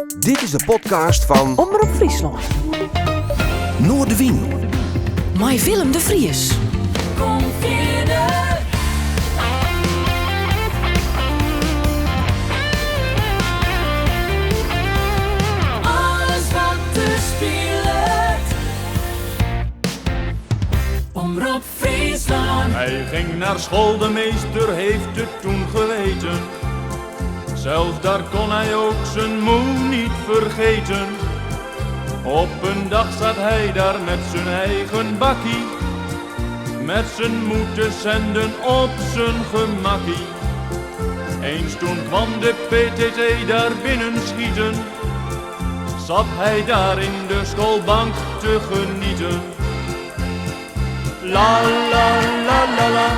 Dit is de podcast fan Omrop Fryslân. Noardewyn. Mei Willem de Vries. Kom fierder. Alles wat der spilet. Omrop Fryslân. Hij ging naar school, de meester heeft het toen geweten. Zelfs daar kon hij ook zijn moe niet vergeten. Op een dag zat hij daar met zijn eigen bakkie. Met zijn moe te zenden op zijn gemakkie. Eens toen kwam de PTT daar binnen schieten. Zat hij daar in de schoolbank te genieten. La la la la la,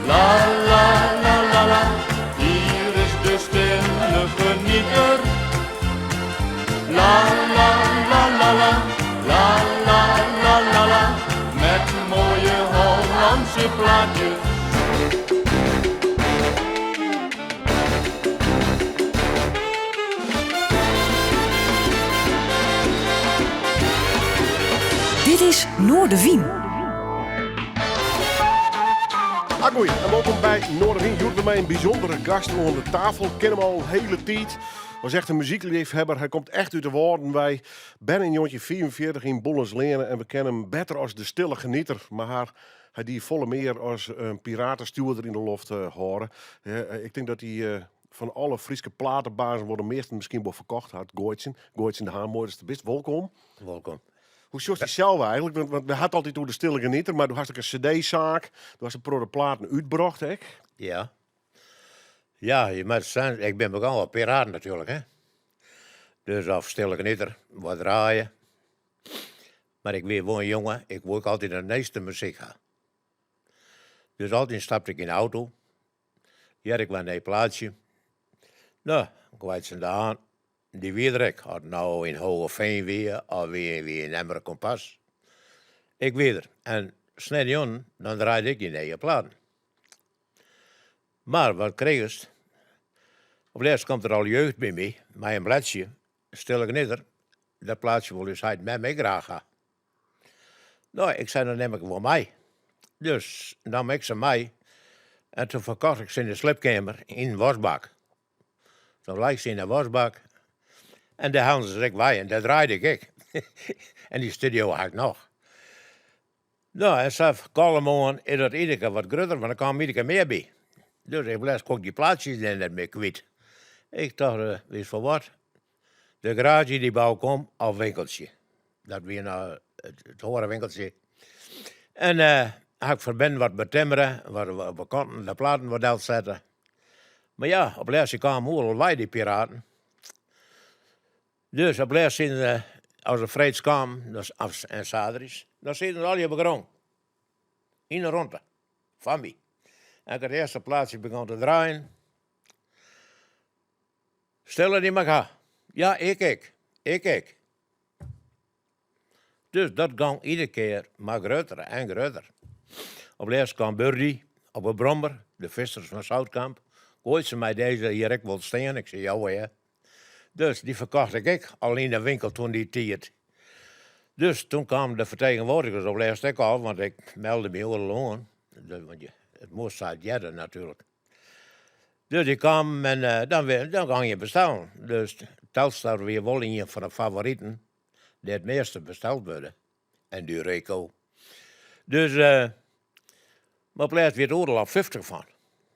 la la la la la. Hier is de stille genieter. La la la la la, la la la la la. Met mooie Hollandse plaatjes. Dit is Noardewyn. Agoei en wolkom by Noardewyn. Hjoed by my in bysûndere gast oan de tafel. Ken him al in hiele tiid. Was echt in muzykleafhawwer. Hy komt echt út de Wâlden wei. Berne yn 1945 yn Boelensleane en we kenne him better as de stille genieter. Mar har, hy die folle mear as in piratestjoerder yn de loft eh, hâlde. Eh, ik tink dat hy eh, fan alle Fryske platebazen wol de measten miskien wol ferkocht hat. Goaitsen, Goaitsen de Haan, moai datst der bist. Wolkom. Wolkom. Hoe sjochst dysels eigentlik? Want, want we ha it altyd oer de stille genieter, mar do hast ek in cd-saak. Do hast in protte platen útbrocht ek. Ja. Ja, je moat sizze, ik bin begûn as piraat natuerlik, hè. Dus of stille genieter, wat draaie. Mar ik wie wol in jonge, ik woe ek altyd de nijste muzyk ha. Dus altyd stapte ik yn de auto, hearde ik wer in nij plaatsje. No, Goaitsen de Haan, dy wie der ek. Oft it no yn Hoogeveen wie of wie, wie yn Emmer Kompas. Ik wie der. En sneintejûn, dan draaide ik dy nije platen. Mar wat krigest? Op lêst komt der al jeugd by my mei in bledsje, stille genieter, dat plaatsje wol ús heit en mem ek graach ha. No, ik sei, dan nim ik wol mei. Dus nam ik se mei en toen ferkocht ik se yn de sliepkeamer yn in waskbak. Dan lei ik se yn de waskbak en dêr hellen se se ek wei en dêr draaide ik ek. En dy studio ha ik noch. No, en sa kalm-oan is dat iedere kear wat grutter, want der kaam iedere kear mear by. Dus op lêst koe ik dy plaatsjes net mear kwyt. Ik tocht, witst foar wat, de garaazje dy bou ik om as winkeltsje. Dat wie no it oare winkeltsje. En ha ik foar binnen wat betimmere, wat op de kanten de platen wat delsette. Mar ja, op lêst kamen oeral wei dy piraten. Dus op lêst sieten se, as se freeds kamen en saterdeis, dan sieten se allegear op de grûn. Yn de rûnte. Foar my. En ik it earste plaatsje begûn te draaien. Stille dy moat ik ha. Ja, ik ek. Ik ek. Dus dat gong iedere kear mar grutter en grutter. Op lêst kaam Birdie op 'e brommer, de vissers fan Zoutkamp. Goaitsen mei dizze hjir ek wol stean? Ik sei, ja hear. Dus dy ferkocht ik ek al yn de winkel toen dy tiid. Dus toen kamen de fertegenwoordigers op lêst ek al, want ik melde my oeral oan. Want it moast sa earder natuerlik. Dus dy kamen en dan, dan gong je bestellen. Dus Telstar wie wol ien fan de favoriten dêr't it measte besteld wurde. En Dureco. Dus, mar op lêst wie it oeral al 50 fan.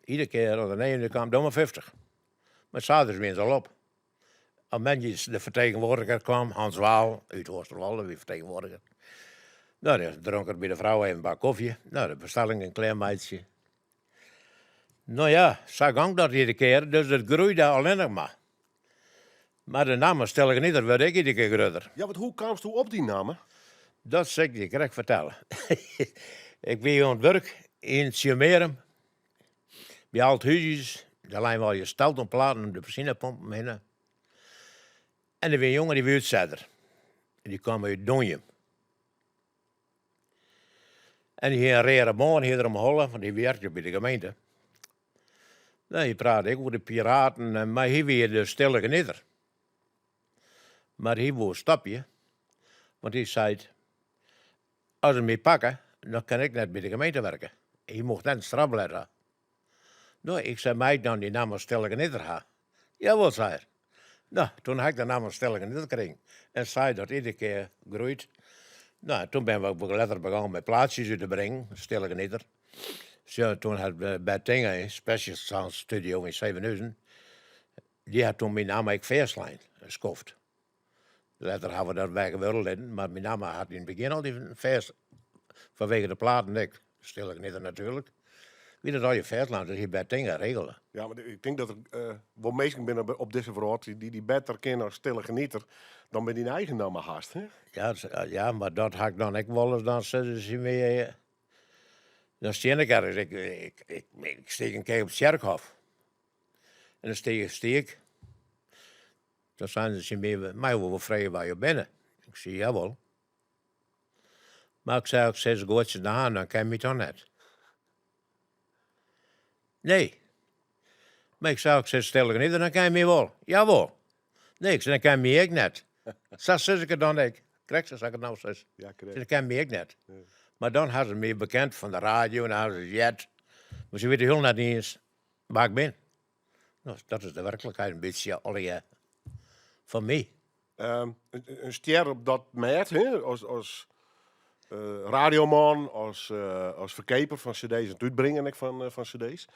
Iedere kear as der in nije kaam, doe mar 50. Mar saterdeis wiene se al op. As moandeis de fertegenwoordiger kwam, Hans Waal út Oosterwolde wie fertegenwoordiger. No, dan dronk er by de frou even in bak kofje. No, de bestellingen klearmeitsje. No ja, sa gong dat iedere kear, dus it groeide allinnich mar. Mar de namme Stille Genieter wurdt ek iedere kear grutter. Ja, want hoe kaamst do op dy namme? Dat sil ik dy krekt fertelle. Ik wie oan it wurk yn Tsjummearum, by Aldhúzjes. Dêr leine we allegear Steltonplaten om de benzinepompen hinne. En der wie in jonge dy wie útsetter. En dy kaam út Doanjum. En dy hie in reade bân hie er om 'e holle, want hy wurke by de gemeente. No, hy prate ek oer de piraten, mar hy wie de stille genieter. Mar hy woe stopje, want hy seit, as se my pakke, dan kin ik net by de gemeente werke. Hy mocht net in strafblêd ha. No, ik sei, mei ik dan dy namme Stille Genieter ha? Jawol, sei er. No, toen ha ik de namme Stille Genieter krigen. En sa is dat iedere kear groeid. No, toen binne we letter begongen mei plaatsjes út te bringen, Stille Genieter. Sjoch, toen hat Bert Tinga in Special Sound Studio yn Zevenhuizen, dy hat toen myn namme ek fêstlein, in skoft. Letter hawwe we dat wer gewurde litten, mar myn namme hat yn it begjin altyd fêst, fanwege de platen ek, Stille Genieter natuerlik, wie dat allegear fêstlein, dat hie Bert Tinga regele. Ja, mar ik tink dat der wol minsken binne op dizze wrâld dy't dy better kenne as Stille Genieter dan by dyn eigen namme hast, hè? Ja, ja, mar dat ha ik dan ek wolris, dan sizze se my, dan stean ik ergens, ik, ik, ik, ik steek in kear op it tsjerkhôf. En dan steek, steek ik, dan seinen se tsjin my, meie we wol freegje wa jo binne? Ik sei, jawol. Mar ik sei, as ik sis Goatsje de Haan, dan ken my toch net. Nee. Mar ik sei, as ik sis Stille Genieter, dan ken my wol. Jawol. Nee, ik sei, dan ken my ek net. Sa sis ik it dan ek. Krekt sa ik it no sis. Ja, krekt. Dan ken my ek net. Mar dan ha se my bekend fan de radio en dan ha se heard. Mar se witte hiel net iens wa ik bin. No, dat is de werklikheid in bytsje allegear fan my. In stjer op dat mêd, hè? As, as radioman, as, as ferkeaper fan cd's en it útbringen ek fan, fan cd's.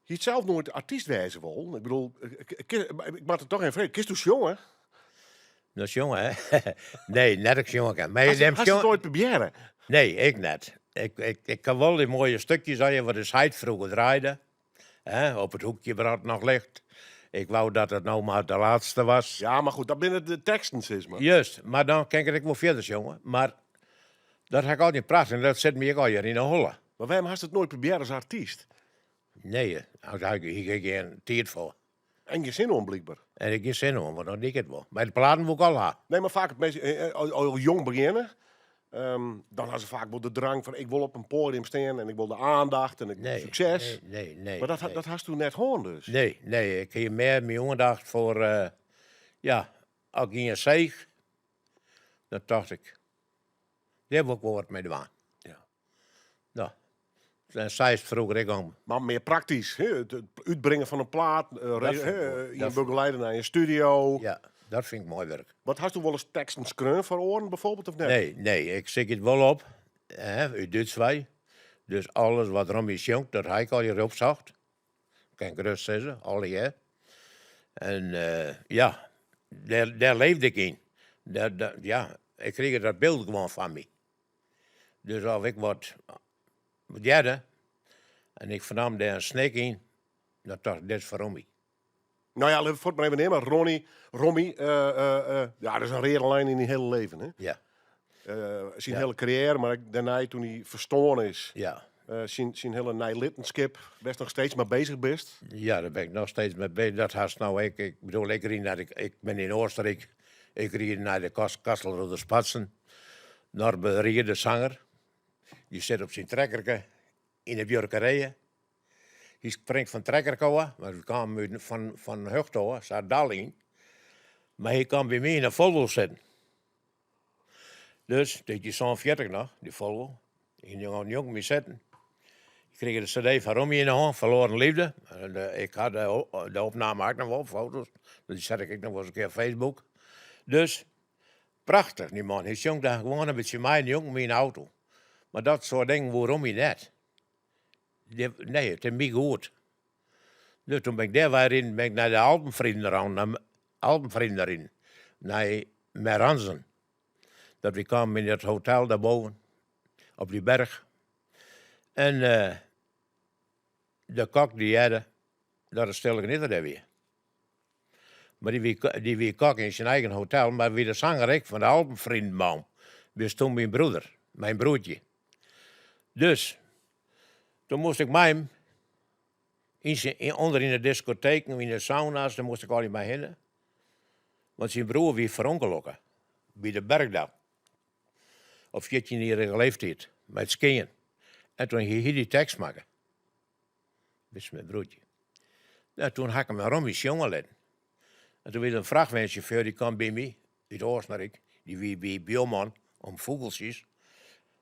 Hie it sels noait artyst wêze wollen? Ik bedoel, ik moat it toch even freegje, kinst do sjonge? No sjonge, hè? Nee, net ik sjonge kin. Mar Hast it noait probearre? Nee, ik net. Ik, ik, ik kan wol dy moaie stukjes allegear wat ús heit froeger draaide. Hè, op het hoekje brandt nog licht. Ik wou dat het nou maar de laatste was. Ja, mar goed, dat binne de teksten, sis mar. Juist, mar dan kin ik it ek wol fierder sjonge. Mar dat ha ik altyd prachtich en dat sit my ek allegear yn 'e holle. Mar wêrom hast it noait probearre as artyst? Nee, daar hie ik gjin tiid foar. En gjin sin oan, blykber. En ik gjin sin oan, want dan die ik it wol. Mar de platen woe ik al ha. Nee, mar faak as minsken al jong begjinne, dan ha se faak wol de drang fan ik wol op in poadium stean en ik wol de aandacht en ik Nee, sukses. nee, nee, nee, Mar dat, nee. dat hast do net hân dus? Nee, nee, ik hie mear myn oandacht foar, ja, as ik ien seach, dan tocht ik, dêr wol ik wol wat mei dwaan. Ja. No, en sa is it froeger ek om. Mar mear praktysk, hè? It útbringen fan in plaat, Dat fyn ik moai. ien Dat begeleide nei in studio. Ja, dat fyn ik moai wurk. Wat hast do wolris teksten skreaun foar oaren bijvoorbeeld of net? Nee, nee, ik sykje it wol op, hè, út Dúts wei. Dus alles wat Romy sjongt, dat ha ik allegear opsocht. Kin ik gerêst sizze, allegear. En ja, dêr, dêr leefde ik yn. Dêr, dêr, ja, ik krige dat byld gewoan foar my. Dus as ik wat hearde en ik fernaam dêr in snik yn, dan tocht ik, dit is foar Romy. No ja, lit fuort mar even neame. Ronnie, Romy, ja, dat is in reade lijn yn dyn hiele leven, hè? Ja. Syn Ja. hiele karriêre, mar ek dêrnei toen hy ferstoarn is. Ja. Syn, syn hiele neilittenskip, wêr'tst noch steeds mei bezich bist. Ja, dêr bin ik noch steeds mei bezich. Dat hast no ek. Ik bedoel, ik ried nei de, ik bin yn Oostenryk, ik ried nei de Kastelruther Spatzen. Norbert Rier, de sanger, dy sit op syn trekkerke yn de buorkerije. Hy springt fan trekkerke ôf, want we kamen út fan, fan Hucht ôf, sa it dal yn. Mar hy kaam by my yn de Volvo sitten. Dus, dit wie 47 noch, dy Volvo. Hy gie njonken my sitten. Ik krige de cd fan Romy yn de hân, Verloren Liefde. En, ik ha de, de opname ek noch wol, foto's. Dy set ik ek noch wolris in kear op Facebook. Dus, prachtich, dy man. Hy sjongt dêr gewoan in bytsje mei njonken my yn de auto. Mar dat soart dingen woe Romy net. Nee, it is my goed. Dus toen bin ik dêr wei riden, bin ik nei de Alpenfrieden rûn, nei Alpenfrieden riden, nei Meransen. Dat we kamen yn dat hotel daarboven, op dy berch. En de kok dy hearde dat de Stille Genieter dêr wie. Mar dy wie, dy wie kok yn syn eigen hotel, mar wie de sanger ek fan de Alpenfriendenbaum. Wist toen myn broeder, myn broertje. Dus, toen moast ik mei him yn syn, yn, ûnder yn de diskoteken, yn de sauna's, dêr moast ik allegear mei hinne. Want syn broer wie ferûngelokke by de Bergdam. Op fjirtjinjierrige leeftiid, mei it skiën. En toen hie hy dy tekst makke. Wist myn broertje. Nou, toen ha ik him Romy sjonge litten. En toen wie der in frachtweinsjauffeur, dy kwam by my út Oostenryk. Dy wie by buorman om fûgeltsjes.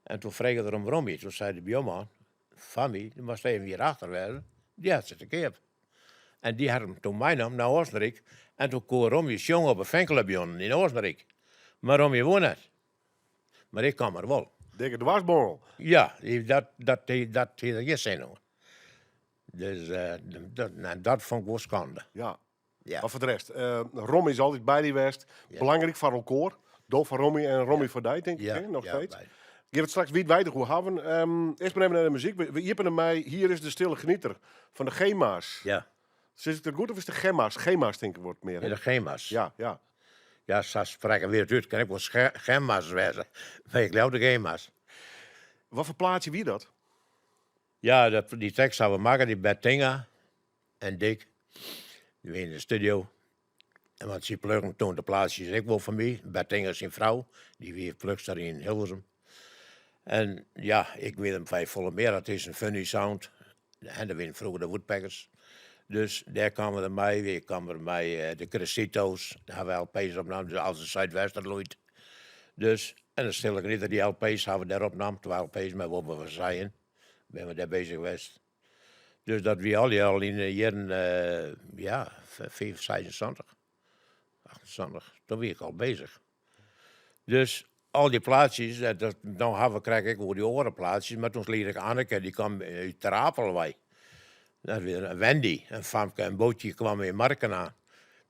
En toen frege er om Rommie. Toen sei de buorman fan my, do moatst even hjir achter wêze, dy hat se te keap. En dy hat him toen meinommen nei Oostenryk. En toen koe Rommie sjonge op de fanclubjûnen yn Oostenryk. Mar Rommie woe net. Mar ik kaam mar wol. Dikke dwarsbongel. Ja, dat, dat, dat hie der gjin sin oan. Dus dat, nou, dat fûn ik wol skande. Ja. Ja. Mar foar de rest, Rommie is altyd by dy west. Ja. Belangryk foar elkoar. Do foar Rommie en Rommie foar dy, tink ik, Ja, hè? Noch ja, steeds. beide. Gean we it straks wiidweidich oer hawwen. Earst mar even nei de muzyk. We iepenen mei Hier is de stille genieter fan de Gema's. Ja. Sis ik dat goed of is de Gemma's? Gema's tink ik wat mear. Ja, de Gema's. Ja, ja. Ja, sa sprekke wy it út. Kin ek wol Gemma's wêze. Mar ik leau de Gema's. Wat foar plaatsje wie dat? Ja, dat, dy tekst hawwe we makke, dy Bert Tinga en Dick. Dy wiene yn de studio. En want sy pluggen toen de plaatsjes ek wol foar my. Bert Tinga syn frou, dy wie plugster yn Hilversum. En ja, ik wie der by folle mear. Dat is in funny sound. En dat wiene froeger de Woodpeckers. Dus dêr kamen we der mei. Wy kamen der mei de Crescito's. Dêr hawwe we LP's opnaam, dus als de Zuidwester loeit. Dus, en de Stille Genieter, dy LP's hawwe we dêr opnaam. Twa LP's mei Wobbe van Zijen. Binne we dêr bezich west. Dus dat wie allegear al yn de jierren, ja, 76, 78. Toen wie ik al bezich. Dus al dy plaatsjes, dat, no hawwe we krekt ek oer dy oare plaatsjes, mar toen liet ik Anneke, dy kwam út Ter Apel wei. Dat wie Wendy, in famke, in bootje kwam yn Marken aan.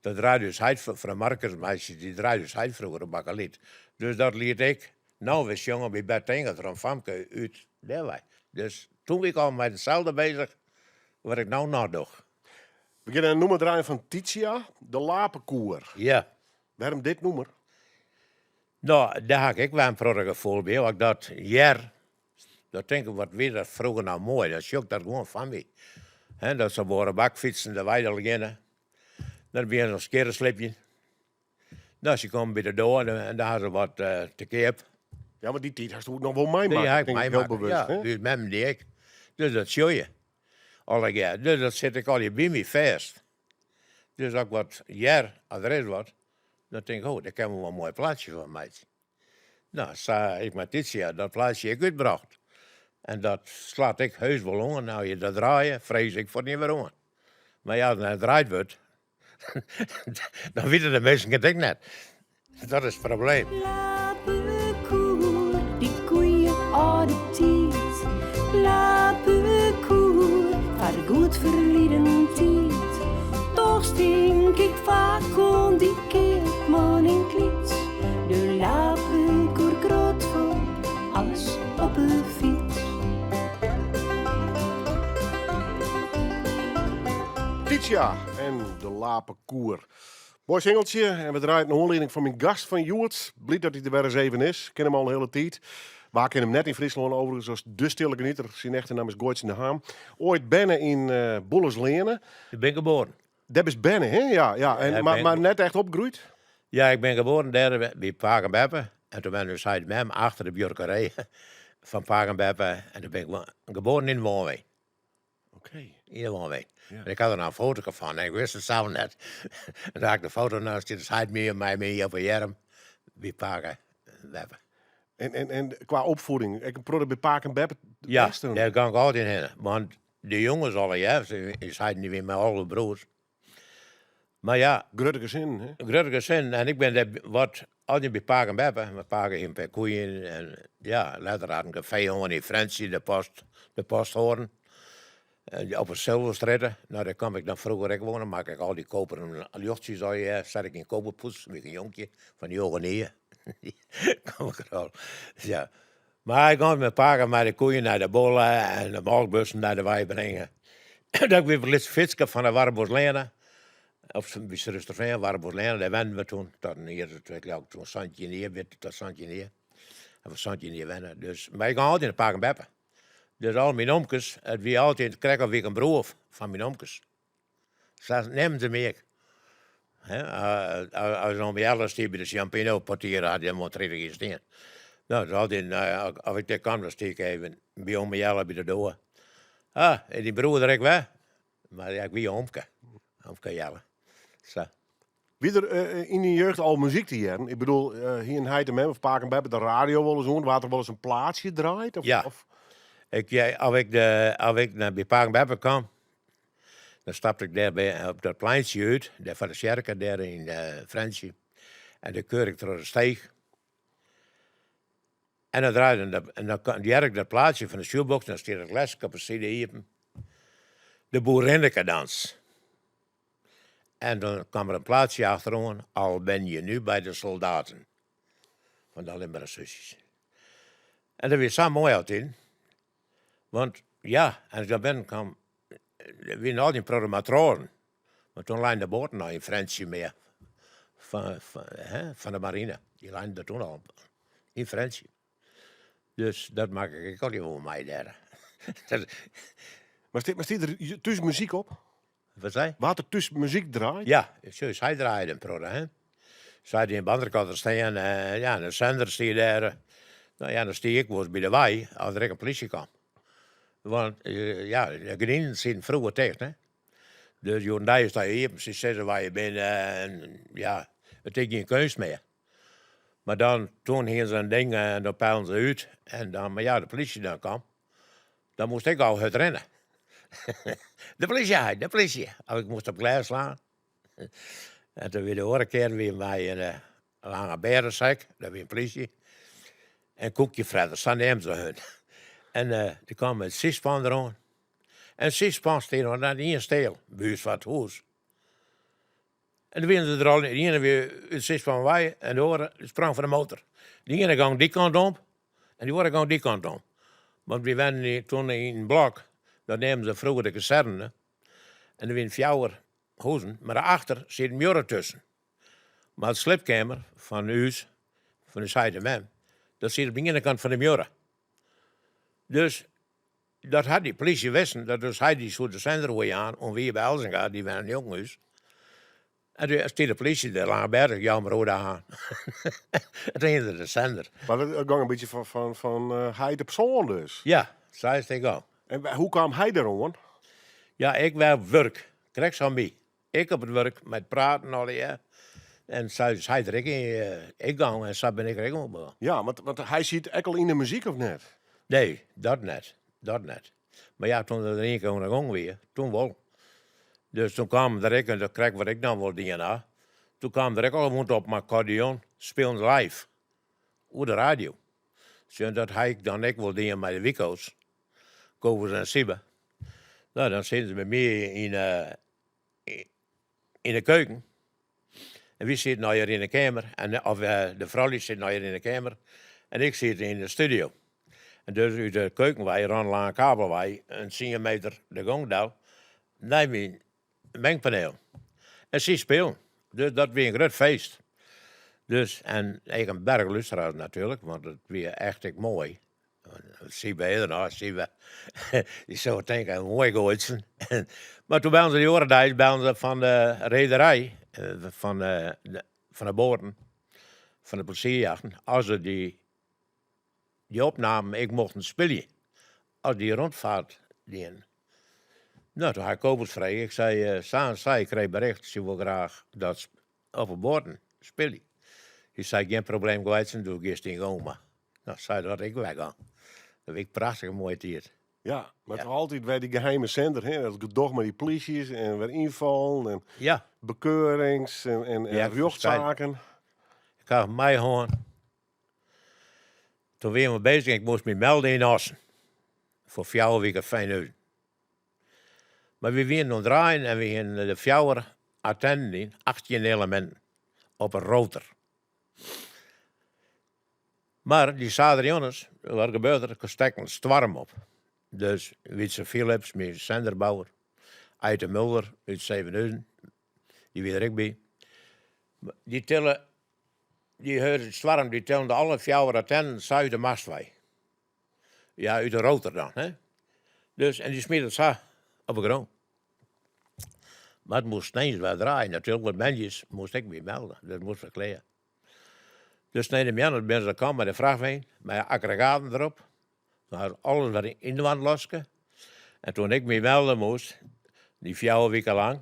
Dat draaide ús heit, foar de Markersmeisjes, dy draaide ús heit froeger op bakeliet. Dus dat liet ik no wer sjonge by Bert Tinga troch in famke út dêrwei. Dus toen wie ik al mei itselde bezich wat ik no noch doch. We gean in nûmer draaien fan Titia, de Lapekoer. Ja. Wêrom dit nûmer? No, dêr ha ik ek wer in protte gefoel by. As ik dat hear, dan tink ik, wat wie dat froeger no moai. Dan sjoch ik dat gewoan foar my. Hè, dat se op oare bakfytsen de wei del geane. Dan begjinne se al skjirre slipjen. No, se komme by de doar en dan ha se wat te keap. Ja, mar dy tiid hast ek noch wol meimakke. Dy ha ik tink ik, meimakke, hiel bewust, ja. hè? Ús mem dy ek. Dus dat sjoch je allegear. Dus dat sit ek allegear by my fêst. Dus as ik wat hear, as der is wat, dan tink ik, oh, dêr kinne we wol in moai plaatsje fan meitsje. No, sa ha ik mei Titia dat plaatsje ek útbrocht. En dat slacht ek heus wol oan. No, je dat draaie, freegje se ek fuort net wer oan. Mar ja, as it net draaid wurdt, dan witte de minsken it ek net. Dat is it probleem. Lapekoer, dy goeie âlde tiid. Lapekoer, foar de goed ferliden tiid. Dochs tink ik faak oan dy keapman yn 't lyts. De lapekoer grot fol, alles op 'e fyts. Titia en de Lapekoer. Moai singeltsje en we draaie it nei oanlieding fan myn gast fan hjoed. Bliid dat hy der wer ris even is. Kin him al in hiele tiid. Wa kin him net yn Fryslân overigens as de Stille Genieter. Syn echte namme is Goaitsen de Haan. Oait berne yn Boelensleane. Ik bin geboren. Dêr bist berne, hè? Ja, ja. En, Ja, ik mar, bin mar net echt opgroeid? Ja, ik bin geboren dêr by pake en beppe. En toen wenne ús heit en mem achter de buorkerij fan pake en beppe. En toen bin ik geboren yn de woanwein. Oké. Yn de woanwein. Ja. En ik ha der noch in foto fan en ik wist it sels net. En toen ha ik de foto noch stiet ús heit my mei my op 'e earm by pake en beppe. En, en, en kwa opfieding, ek in protte by pake en beppe Ja, west toen? dêr gong ik altyd hinne. Want de jonges allegear, ús heit dy wie mei 11 broers. Mar ja. Grutte gesinnen, hè? Grutte gesinnen. En ik bin dêr wat altyd by pake en beppe. Want pake hie in pear koeien en ja, letter hat in kafee hân yn Frjentsjer, de Post, de Posthoorn. Op de Zilverstrjitte. No, dêr kaam ik dan froeger ek wonen. Makke ik al dy koperen ljochtsjes allegear. Sat ik yn koperpoets, wie ik in jonkje fan njoggen jier. Kom ik er al. Ja. Mar ik gong mei pake mei de koeien nei de bolle en de molkbussen nei de wei bringe. Dat ik wie op it lytse fytske fan de Warreboersleane, of by Surhústerfean, Warreboersleane, dêr wennen we toen, tot in jier, ik leau toen 17 jier, wit tot 17 jier. En we 17 jier wenne. Dus, mar ik gong altyd nei pake en beppe. Dus al myn omkes, it wie altyd krekt of wie ik in broer fan myn omkes. Sa neamden se my ek. As oom Jelle stie by de Ciampino portier, hat hy him al 30 jier stien. No, dus altyd, as ik dêr kaam, dan stie ik even by ome Jelle by de doar. Ah, is dyn broer der ek wer? Mar ja, ik wie omke. Omke Jelle. Sa. Wie der yn dyn jeugd al muzyk te hearren? Ik bedoel, hienen heit en mem of pake en beppe de radio wolris oan? Waard der wolris in plaatsje draaid? Of, Ja. Of? Ik, ja, as ik, de, as ik nei by pake en beppe kwam, dan stapte ik dêr by, op dat pleintsje út, dêr foar de tsjerke, dêr yn uh, Frjentsjer. En dan keur ik troch de steech. En dan draaide dat, en dan hearde ik dat plaatsje fan de sjûkboks, dan stiet it gleske op de side iepen. De boerinnekedans. En dan kwam der in plaatsje achteroan, Al ben je nu bij de soldaten. Fan de Limburger Zusjes. En dat wie sa moai altyd. Want ja, en as ik dan binnen kwam, der wienen altyd in protte matroazen. Want toen leinen de boaten noch yn Frjentsjer mear. Fan, fan, hè, fan de marine. Dy leinen der toen al yn Frjentsjer. Dus dat makke ik altyd wol mei dêr. Mar stiet, mar stiet der thús muzyk op? Wat sei? Waard der thús muzyk draaid? Ja, sjoch, sy draaide in protte, hè. Sy hie in banderekorder stean en ja, de sender stie dêr. No ja, dan stie ik wolris by de wei as der ek in plysje kaam. Want ja, de gerdinen sieten froeger ticht, hè. Dus hjoed-de-dei is dat iepen, sy sizze wy binne, ja, it is gjin keunst mear. Mar dan, toen hienen se in ding en dan peilen se út en dan, mar ja, de plysje dan kwam, dan moast ik al hurd rinne. De plysje, heit, de plysje. Of ik moast op glês slaan. En toen wie de oare kear wie mei in eh, lange bêresek, dat wie in plysje. En koekjefretters, sa neamden se hun. En uh, dy kwam met syspan deroan. En syspan stie noch net ien stil, by ús foar it hûs. En doe wienen se der al, de iene wie út syspan wei en de oare sprong fan de motor. De iene gong dy kant om en de oare gong dy kant om. Want wy wennen toen yn in blok, dat neamden se froeger de kazerne. En der wienen fjouwer huzen, mar dêrachter siet in muorre tusken. Mar de sliepkeamer fan ús, fan ús heit en mem, dat siet op de iene kant fan de muorre. Dus Dat hat dy plysje wisten, dat dus hy dy soe de sender oerjaan oan Wiebe Elzinga, dy wenne njonken ús. En doe stie de plysje der, Lange Berg, jou mar oer de haan. En toen hiene se de sender. Mar dat gong in bytsje fan heit op soan dus? Ja, sa is it ek gong. En hoe kaam hy deroan? Ja, ik wer op wurk, krekt sa my. Ik op it wurk mei it praten allegear. En sa is hy der ek yn ek gong en sa bin ik der ek oan begûn. Ja, want hy siet ek al yn de muzyk of net? Nee, dat net. Dat net. Mar ja, toen er ien kear oan de gong wie, toen wol. Dus toen kaam der ek, en dat krekt wat ik dan wol dien ha, toen kaam der ek al iemand op mei akkordeon, spelen live, oer de radio. Sjoch, dat ha ik dan ek wol dien mei de Wiko's, Kobus en Siebe. No, dan sieten se by my yn yn de keuken. En wy sieten allegear yn de keamer, en, of de froulju sieten allegear yn de keamer, en ik siet yn de studio. En dus út de keuken wei rûn in lange kabel wei, in tsien meter de gong del, nei myn mengpaneel. En sy spelen. Dus dat wie in grut feest. Dus, en ek in berch lústeraars natuerlik, want it wie echt ek moai. Siebe is der noch, Siebe. Dy soe tinke, moai goaitsen. Mar toen bellen se dy oare deis bellen se fan de rederij, fan de, fan de boaten, fan de plezierjachten, as se dy, dy opnamen ek mochten spylje, as dy rûnfeart dienen. No, toen ha ik Kobus frege, ik sei, sa en sa, ik krij bericht, sy wol graach dat op de boaten spylje. Hy sei, gjin probleem Gweitsen, do giest dyn gong mar. No, sei dat ik wer gong. Dat wie prachtich moaie tiid. Ja, mar toch altyd wer dy geheime sender, hè? Dat gedoch mei dy plysjes en wer ynfallen en Ja. bekeurings en Ja, rjochtsaken. Ik ha my hân. Toen wiene we bezich, ik moast my melde yn Assen. Foar fjouwer wike Veenhuizen. Mar wy wienen oan it draaien en wy hienen de fjouwer antennen yn, 18 eleminten, op in rotor. Mar dy saterdeijûns, wat gebeurt der? Der stekt in stoarm op. Dus Wietse Philips, myn senderbouwer, Eite Mulder út Zevenhuizen, dy wie der ek by. Dy tille, dy hearde de stoarm, dy tillen alle fjouwer antennen sa út de mast wei. Ja, út de rotor dan, hè. Dus, en dy smiet it sa op de grûn. Mar it moast sneins wer draaien natuerlik, want moandeis moast ik my melde. Dat moast wer klear. Dus sneintemoarn binne se kaam mei de frachtwein, mei aggregaten derop. Toen ha se alles wer yn de wand loske. En toen ik my melde moast, dy fjouwer wike lang,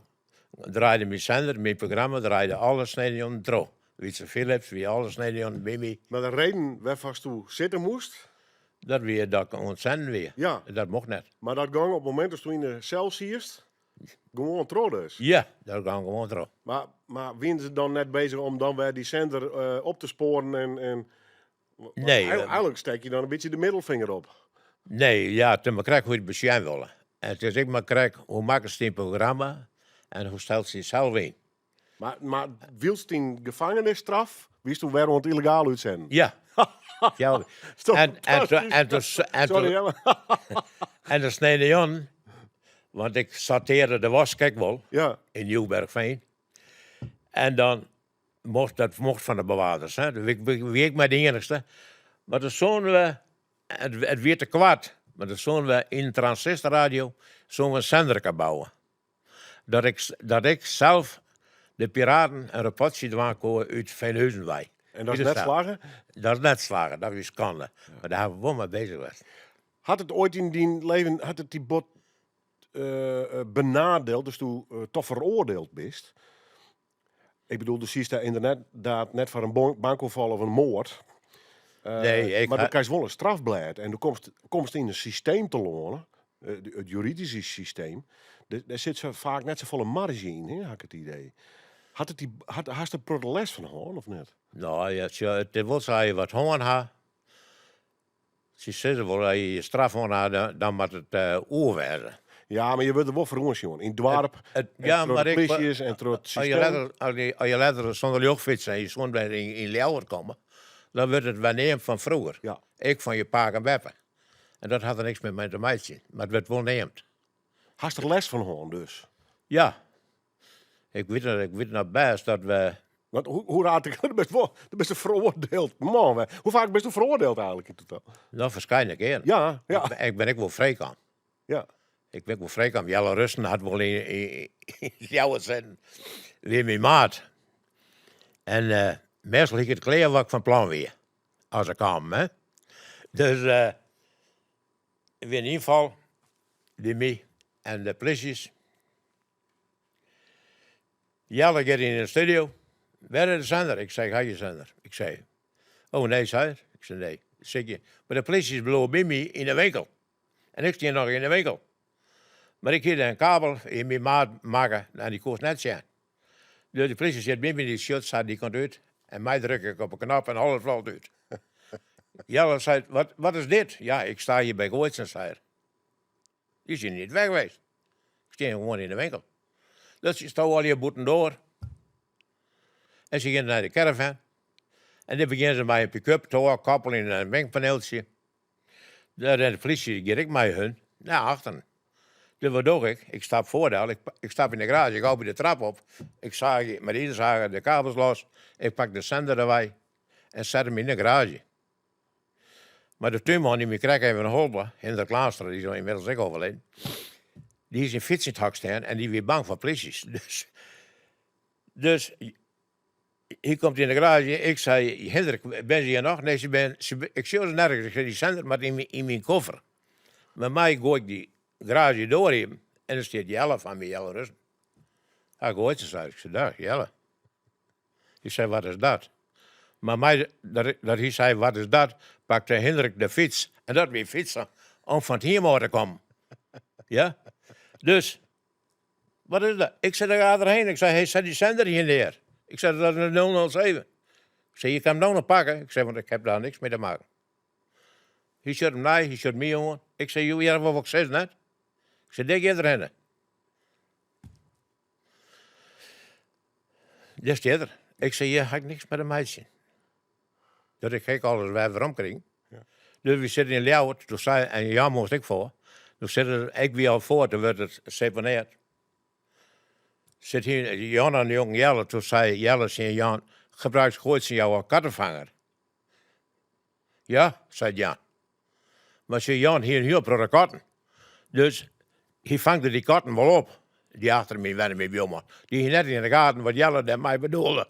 Draaide myn sender, myn programma draaide alle sneinejûnen troch. Wietse Philips wie alle sneinejûnen by my. Mar de reden wêrfoar'tsto sitte moast? Dat wie dat ik oan it senden wie. Ja. En dat mocht net. Mar dat gong op it momint datsto yn de sel siest gewoan troch dus? Ja, dat gong gewoan troch. Mar, mar wienen se dan net bezich om dan wer dy sender op te spoaren en, en Nee. Eigenlik stek je dan in bytsje de middelfinger op. Nee, ja, it is mar krekt hoe't je it besjen wolle. En it is ek mar krekt hoe makkest dyn programma en hoe stelst dysels yn. Mar, mar wylst dyn gefangenisstraf, wiesto wer oan it yllegaal útsenden? Ja. Ja. Is toch En, en, fantastysk? en, en, en, Sorry, hè, maar- en de sneinejûn, want ik sortearre de wask ek wol Ja, yn Nieuwbergveen. En dan mocht, dat mocht fan de bewaarders, hè. Ik wie ek mar de iennichste. Mar dan soene we, it, it wie te koart, mar dan soene we yn in transistorradio soene we in senderke bouwe. Dat ik, dat ik sels de piraten in rapportsje dwaan koe út Veenhuizen wei. En dat is net slagge? Dat is net slagge, dat wie skande. Mar dêr hawwe we wol mei bezich west. Hat it oait yn dyn leven, hat it dy bot benadield, datsto toch feroardield bist? Ik bedoel, do siest dêr ynderdaad net foar in bankoerfal of in moard. Nee, ik mar do ha- krijst wol in strafblêd en do komst, komst yn in systeem telâne, it juridyske systeem. Dêr dêr sit sa faak net safolle marge yn, hè, ha ik it idee. Hat it dy, hat, hast der protte lêst fan hân of net? No, ja, sjoch, it is wol sa, as je wat hân ha, Se sizze wol, as je je straf hân ha, dan moat it oer wêze. Ja, mar je wurde der wol foar oansjoen. Yn it doarp, It, en ja, troch mar de ik, plysjes en troch it as je systeem. letter, as je, as je letter sûnder ljocht fytse en je soene wer yn, yn Ljouwert komme, dan wurdt it wer neamd fan froeger. Ja. Ek fan je pake en beppe. En dat hat der niks mear mei te meitsjen, mar it wurdt wol neamd. Hast der lêst fan hân dus? Ja. Ik wit, ik wit noch bêst dat we Want hoe, hoe raar, do bist wol, do bist in feroardield man. hè. Hoe faak bisto feroardield eigenlik yn totaal? No, ferskate kearen. Ja, ja. Ik, ik bin ek wol frijkaam. Ja. Ik bin ek wol frijkaam. Jelle Rusten hat wol yn, yn, yn Ljouwert sitten. Wie myn maat. En uh, meastal hie ik it klear wat ik fan plan wie. As er kaam, hè. Dus uh, wie in ynfal by my en de plysjes. Jelle giet yn de studio. Wêr is de sender? Ik sei, ik ha gjin sender. Ik sei, oh nee, sei er. Ik sei, nee. Sykje. Mar de plysjes bliuwe by my yn de winkel. En ik stie noch yn de winkel. Mar ik hie in kabel yn myn maat makke en dy koest net sjen. Dus de plysje sit by my, dy sjocht sa dy kant út. En my druk ik op 'e knop en alles falt út. Jelle sei, wat, wat is dit? Ja, ik sta hjir by Gooitsen, sei er. Dy binne net weg west. Ik stean gewoan yn de winkel. Dus se stowe allegear bûtendoar. En se geane nei de caravan. En dan begjinne se mei in pick-up te ôfkoppeljen en in mengpaneeltsje. Dêr rint de plysje, dy giet ek mei hun, nei achteren. Dus wat doch ik? Ik stap foar ik, ik stap yn de garaazje, ik hou by de trap op. Ik saagje mei de izersager de kabels los. Ik pak de sender derby en set him yn de garaazje. Mar de túnman dy't my krekt even holp, Hendrik Laanstra, dy is ynmiddels ek overleden, dy hie syn fyts yn it hok stean en dy wie bang foar plysjes. Dus, dus hy komt yn de garaazje, ik sei, Hendrik, binne se hjir noch? Nee, se bin, se, ik sjoch se nergens. Ik sei, dy sender moat yn, yn myn koffer. Mar my goai ik dy garaazjedoar iepen en der stiet Jelle foar my, Jelle Russen. Hy goait se, sei ik. Ik sei, dag Jelle. Hy sei, wat is dat? Mar my, dat, dat hy sei, wat is dat, pakte Hendrik de fyts. En dat wie fytsen om fan it hiem ôf te kommen. Ja? Dus, wat is dat? Ik sei, ik ga derhinne. Ik sei, hey, set dy sender hjir near. Ik sei, dat is in 007. Ik sei, je kan him no noch pakke. Ik sei, want ik ha dêr niks mei te meitsjen. Hy sjocht him nei, hy sjocht my oan. Ik sei, jo hearre wol wat ik sis net? Ik sei, dit giet derhinne. Dêr stiet er. Ik sei, hjir ha ik niks mei te meitsjen. Dat ik ha alles wer weromkrigen. Ja. Dus we sitte yn Ljouwert, doe sei, en Jan moast ek foar. Doe sit er, ik wie al foar, doe wurdt it seponearre. Sit hy, Jan en de jonge Jelle, doe sei Jelle tsjin Jan, gebruikt Gooitsen jou as kattenvanger? Ja, sei Jan. Mar sjoch, Jan hie in hiel protte katten. Dus hy fangde dy katten wol op, dy achter my wennen myn buorman. Dy hie net yn de gaten wat Jelle dêrmei bedoelde.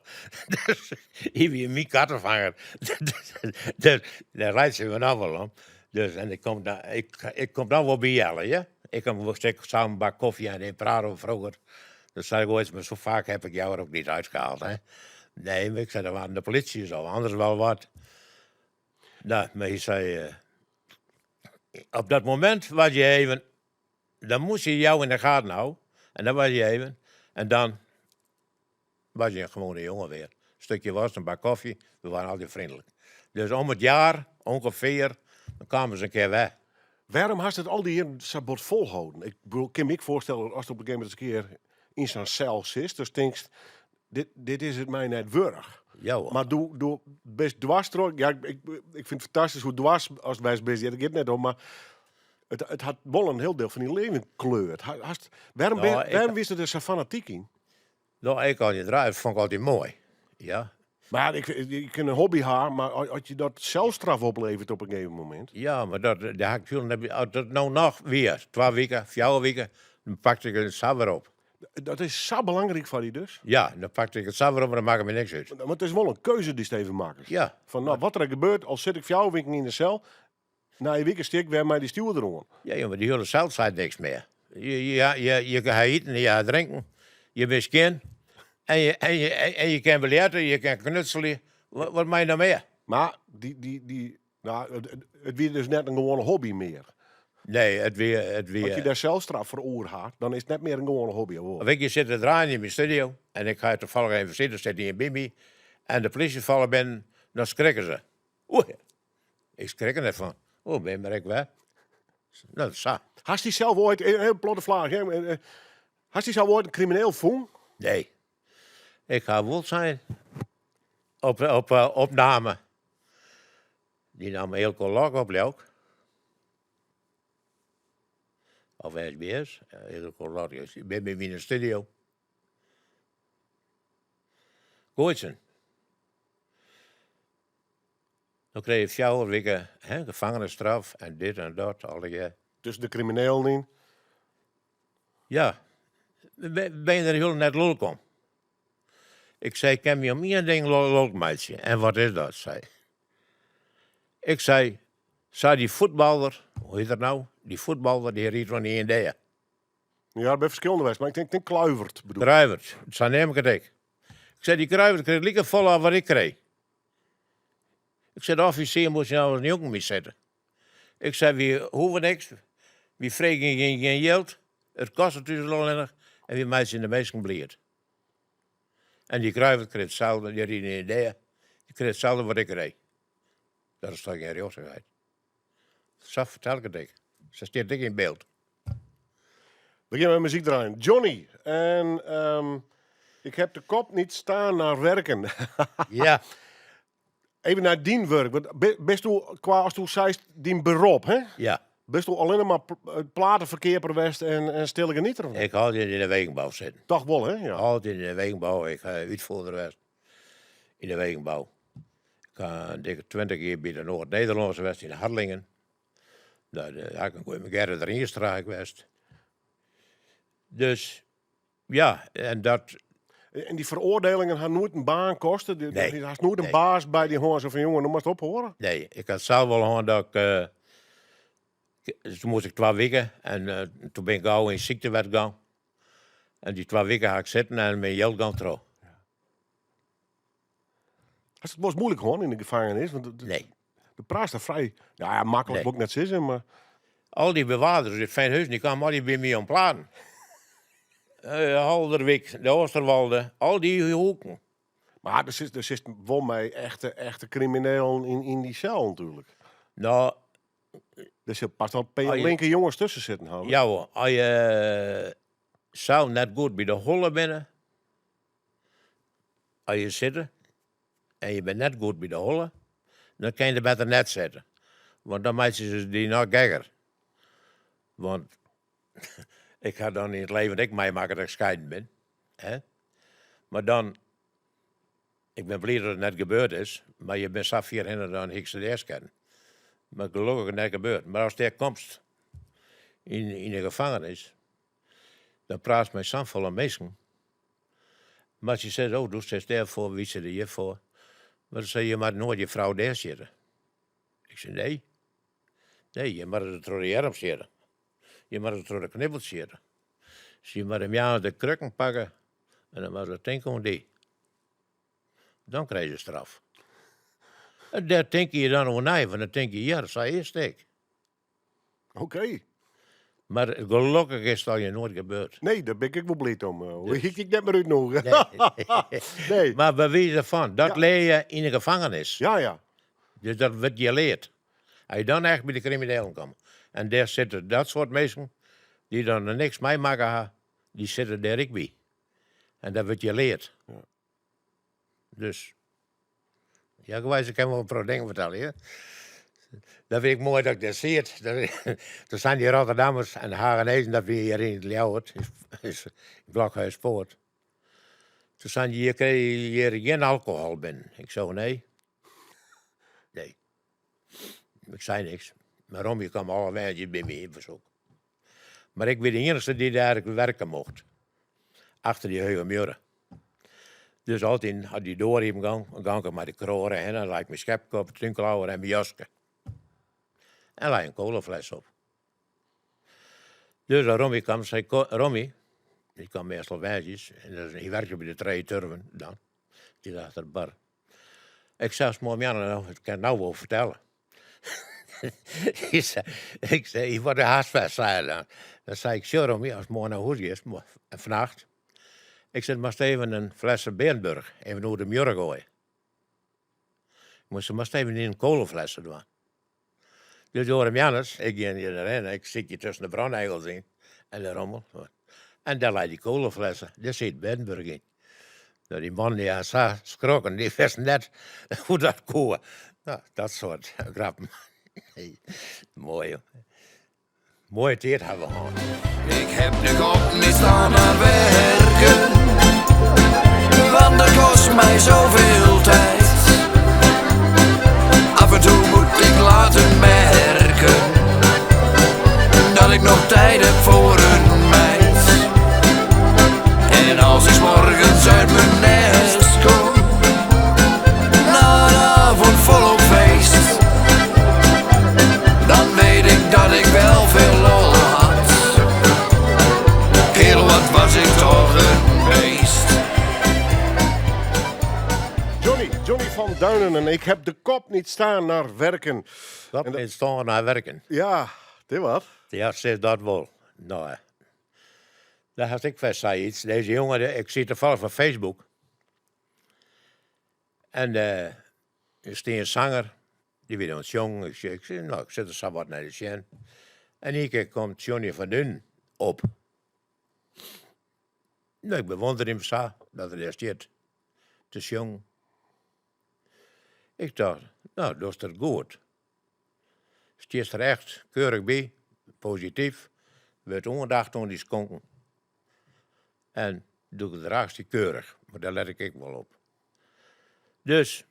Dus hy wie myn kattenfanger. Dus dêr reitsje we no wol om. Dus en ik kom dan, ik, ik kom dan wol by Jelle, ja. Ik kom wol stik sa'n bak kofje en ik praat oer froeger. Dan zei ik ooit, maar zo vaak heb ik jou er ook niet uitgehaald. Hè? Nee, maar ik zei, dat waren de politie of anders wel wat. Nou, maar hij zei, eh, op dat moment was je even, dan moest je jou in de gaten houden. En dan was je even. En dan was je een gewone jongen weer. Een stukje worst, een bak koffie, we waren altijd vriendelijk. Dus om het jaar, ongeveer, dan kwamen ze een keer weg. Waarom hast het al die jaren zo bot volhouden? Ik bedoel, kan me ik voorstellen als het op een gegeven moment eens een keer in zo'n cel zit, dus denkst, dit, dit is het mij net wurg. Ja hoor. Maar doe, doe best dwars door. Ja, ik, ik, ik vind het fantastisch hoe dwars als wij best. Ja, dat gaat net om, maar het, het had wel een heel deel van die leven kleurd. Hast, waarom, Nou, ben, ik- waarom wist het er zo fanatiek in? Nou, ik al niet draaien, dat vond ik altijd mooi. Ja, Maar ik, ik, je kunt een hobby haar, maar als als je dat zelfstraf oplevert op een gegeven moment. ja maar dat, dat had ik toen, heb je- als dat nou nog weer, 2 weken, 4 weken, dan pakte ik het weer op. Dat is zo belangrijk voor die dus. Ja, dan pakte ik het weer op, maar dan maakte me niks uit. Want het is wel een keuze die Steven maakt. Ja, Van nou, wat er gebeurt, al zit ik voor weken in de cel, na je week stik weer mij die stuur erom. ja jongen, die hele cel zei niks meer. Je, je, ja, je, je kan eten, je gaat drinken, je bent skin. En je, en je, en, en je kan biljarten, je kan knutselen. Wat, wat moet je nou meer? Maar die, die, die, nou, het, het, het werd dus net een gewone hobby meer. Nee, het weer... Het Als je weer daar zelfstraf voor oor had, dan is het net meer een gewone hobby. Hoor. Weet je, zit te draaien in mijn studio. En ik ga toevallig even zitten, zit hier bij me. En de politie vallen binnen, dan schrikken ze. Oei, ik schrik er net van. Oh, ben je maar ik weg? Nou, dat is zo. Hast die zelf ooit, een heel platte vraag, hè? Hast die zelf ooit een crimineel voen? Nee. Ik ga wel zijn op, op opname. Die nam heel lok op, Leuk. Of SBS. Heel lok. Ik ben bij me in de studio. Gooitsen. Dan kreeg je 4 weken hè, gevangenisstraf en dit en dat. Alle jaar. Tussen de crimineel in. Ja, ben ben je er heel net lul om. Ik zei, ik kan je om één ding lul meisje. En wat is dat, zei. Ik zei, zei die voetballer, hoe heet dat nou? Die voetballer, die riet van die in de. Ja, bij verschillende wijs, maar ik denk, denk Kluivert bedoel. Kruivert, zo neem ik het ik. Ik zei, die Kruivert kreeg lekker vol aan wat ik kreeg. Ik zei, de officier moest je nou eens niet ook mee zetten. Ik zei, we hoeven niks. We vregen geen, geen geld. Het kost het dus alleen nog. En we meisjes in de meesten blierd. En die Kruivert kreeg hetzelfde, die reed in de Die kreeg hetzelfde wat ik reed. Dat is toch geen gerechtigheid. Zo vertel ik het ik. Ze staat dik in beeld. We gaan met muziek draaien. Johnny. En ik heb de kop niet staan naar werken. Ja. Even naar dien werk. Want best u, qua als u zei, dien beroep, hè? Ja. Best u alleen maar platenverkeer per west en, en stille genieter? of niet? Ik altijd in de wegenbouw zitten. Toch wel, hè? Ja. Altijd in de wegenbouw. Ik ga uitvoerder geweest in de wegenbouw. Ik ga een dikke 20 jaar bij de Noord-Nederlandse geweest in Harlingen. Daar daar heb ik een goeie Gerrit Rienstra geweest. Dus ja, en dat. En die veroordelingen gaan nooit een baan kosten. Die, Nee. Die had nooit een Nee. baas bij die hoor zo van jongen, noem maar het ophoren. Nee, ik had zelf wel gehad dat ik. Toen moest ik 2 weken en toen ben ik gauw in ziektewet gegaan. En die 2 weken ga ik zitten en mijn geld gaan trouw. Is het was moeilijk gewoon in de gevangenis? Want de, Nee. de prijs daar vrij, nou ja, makkelijk Nee. moet ik net zeggen, maar Al die bewaarders in Veenhuizen, die kwamen al die bij mij om platen. Halderwijk, de Oosterwolde, al die hoeken. Maar er zit wel mee echte, echte criminelen in, in die cel natuurlijk. Nou, Er zit pas wel een paar Oh, je- linker jongens tussen zitten. Hoor. ja hoor, als je zou net goed bij de holle binnen, als je zit en je bent net goed bij de holle, dan kan je er beter net zitten. Want dan maken ze die nog gekker. Want ik ga dan in het leven dat ik meemaken dat ik scheiden ben. Hè? Maar dan, ik ben blij dat het net gebeurd is, maar je bent zo 400 dan ik ze de eerst kennen. Maar gelukkig net gebeurd. Maar als der komt in, in de gevangenis, dan praat met zo'n volle mensen. Maar ze zegt, oh, doe ze daarvoor, wie zit er hiervoor? Maar dan zei je maar nooit je vrouw daar zitten. Ik zei, nee. Nee, je mag het door de arm zitten. Je mag het door de knibbel zitten. Sy moat him jaan de krukken pakke en dan moat se tinke oan dy. Dan krije se straf. En dêr tinke je dan oer nei, want dan tinke je, ja, sa is it ek. Oké. Mar gelokkich is it allegear noait gebeurd. Nee, dêr bin ik ek wol bliid om. Hoe hie ik net mear útnûge. Nee. Mar by wize fan, dat Ja. lear je yn de gefangenis. Ja, ja. Dus dat wurdt je leard. As je dan echt by de kriminelen komme. En dêr sitte dat soart minsken dy't dan noch niks meimakke ha, dy sitte dêr ek by. En dat wurdt je leard. Ja. Dus, ja, geweis, ik kin wol in protte dingen fertelle, hear. Dat wie ek moai dat ik dêr siet. Toen seinen dy Rotterdammers en de Hagenezen, dat wie hjir yn Ljouwert, yn Blokhuispoort. Toen seinen dy, hjir krije je hjir gjin alkohol binnen. Ik sei, nee. Nee. Ik sei niks. Mar Rommie kwam alle woansdeis by my op besoek. Mar ik wie de iennichste dy't dêr werke mocht. Achter dy hege muorre. Dus altyd as dy doar iepen gong, dan gong ik mei de kroare hinne, dan lei ik myn skepke op de túnklauwer en myn jaske. En lei in colafles op. Dus as Rommie kwam, sei ik, Rommie, dy kwam meastal woansdeis, en hy werkte by de Trije Turven dan, dy achter de bar. Ik sei, as moai Janne, ik kin it no wol fertelle. Ik sei, ik word haast fest, sei hy dan. Dan sei ik, sjoch Rommie, ast moarn nei hûs giest, en fannacht, ik sei, moatst even in flesse Bearenburch even oer de muorre goaie. Ik moatst even yn in colaflesse dwaan. Dus oare moarns, ik gean hjir derhinne, ik sykje tusken de brannegels yn en de rommel. En dêr lei dy colaflesse, dêr siet Bearenburch yn. No, dy mannen dy ha sa skrokken, dy wisten net hoe't dat koe. No, dat soart grappen. Moai, joh. Moaie tiid ha we hân. Ik heb de kop niet staan naar werken, want dat kost mij zoveel tijd. Af en toe moet ik laten merken dat ik nog tijd heb voor een meid. En als ik 's morgens uit mijn nest kom, na een avond volop feest, dan weet ik dat ik wel veel lol had. Kerel, wat was ik toch een beest. Johnny, Johnny van Duinen en ik heb de kop niet staan naar werken. Kop En dat- niet staan naar werken. Ja, dit wat. Ja, sis dat wol. No, ja. Dêr hast ek fêst sayts. Dizze jonge, ik siet tafallich op Facebook. En der stie in sanger, dy wie oan it sjongen. Ik sei, ik sei, no, ik sit der sa wat nei te sjen. En ien kear komt Johnny van Duinen op. No, ik bewonder him sa, dat er dêr stiet te sjongen. Ik tocht, no, dochst it goed. Stiest der echt keurich by, posityf, wurdt oandacht oan dy skonken. En do gedraachst dy keurich, mar dêr let ik ek wol op. Dus,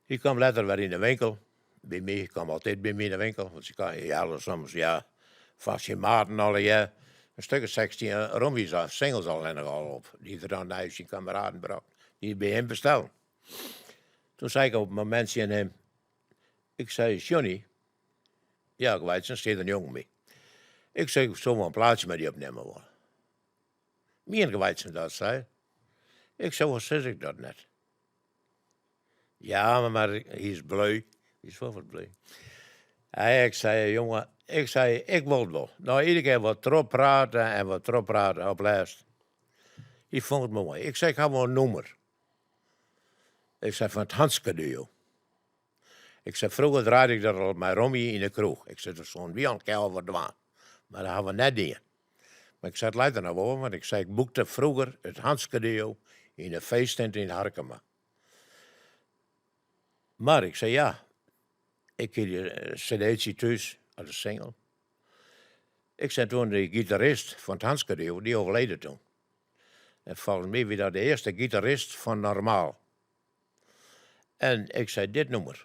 hy kwam letter wer yn de winkel by my, hy kwam altyd by my yn de winkel, want sy hy helle soms, ja, fan syn maten allegear in stik of 16 Rommies, singles allinnich al op, dy't er dan nei syn kameraden brocht, dy't by him bestellen. Toen sei ik op in momint tsjin him, ik sei, Johnny, ja, ik weit, dan stiet der in jonge by. Ik sei, ik soe wol in plaatsje mei dy opnimme wolle. Mien geweitsen dat, sei er. Ik sei, wol sis ik dat net. Ja, mar hy is bleu. Hy is wol wat bleu. Hy, ik sei, jonge, ik sei, ik wol it wol. No, iedere kear wat trochprate en wat trochprate op lêst. Hy fûn it moai. Ik sei, ik ha wol in nûmer. Ik sei, fan it Hanske Duo. Ik sei, froeger draaide ik dat al mei Rommie yn de kroech. Ik sei, dat soenen wy al in kear wat dwaan. Mar dat ha we net dien. Mar ik sei, it leit der noch wol, want ik sei, ik boekte froeger it Hanske Duo yn de feesttint yn Harkema. Mar ik sei, ja, ik hie dy cd'tsje thús, as in single. Ik sei toen, dy gitarist fan it Hanske Duo, dy overleden toen. En folgens my wie dat de earste gitarist fan Normaal. En ik sei, dit nûmer.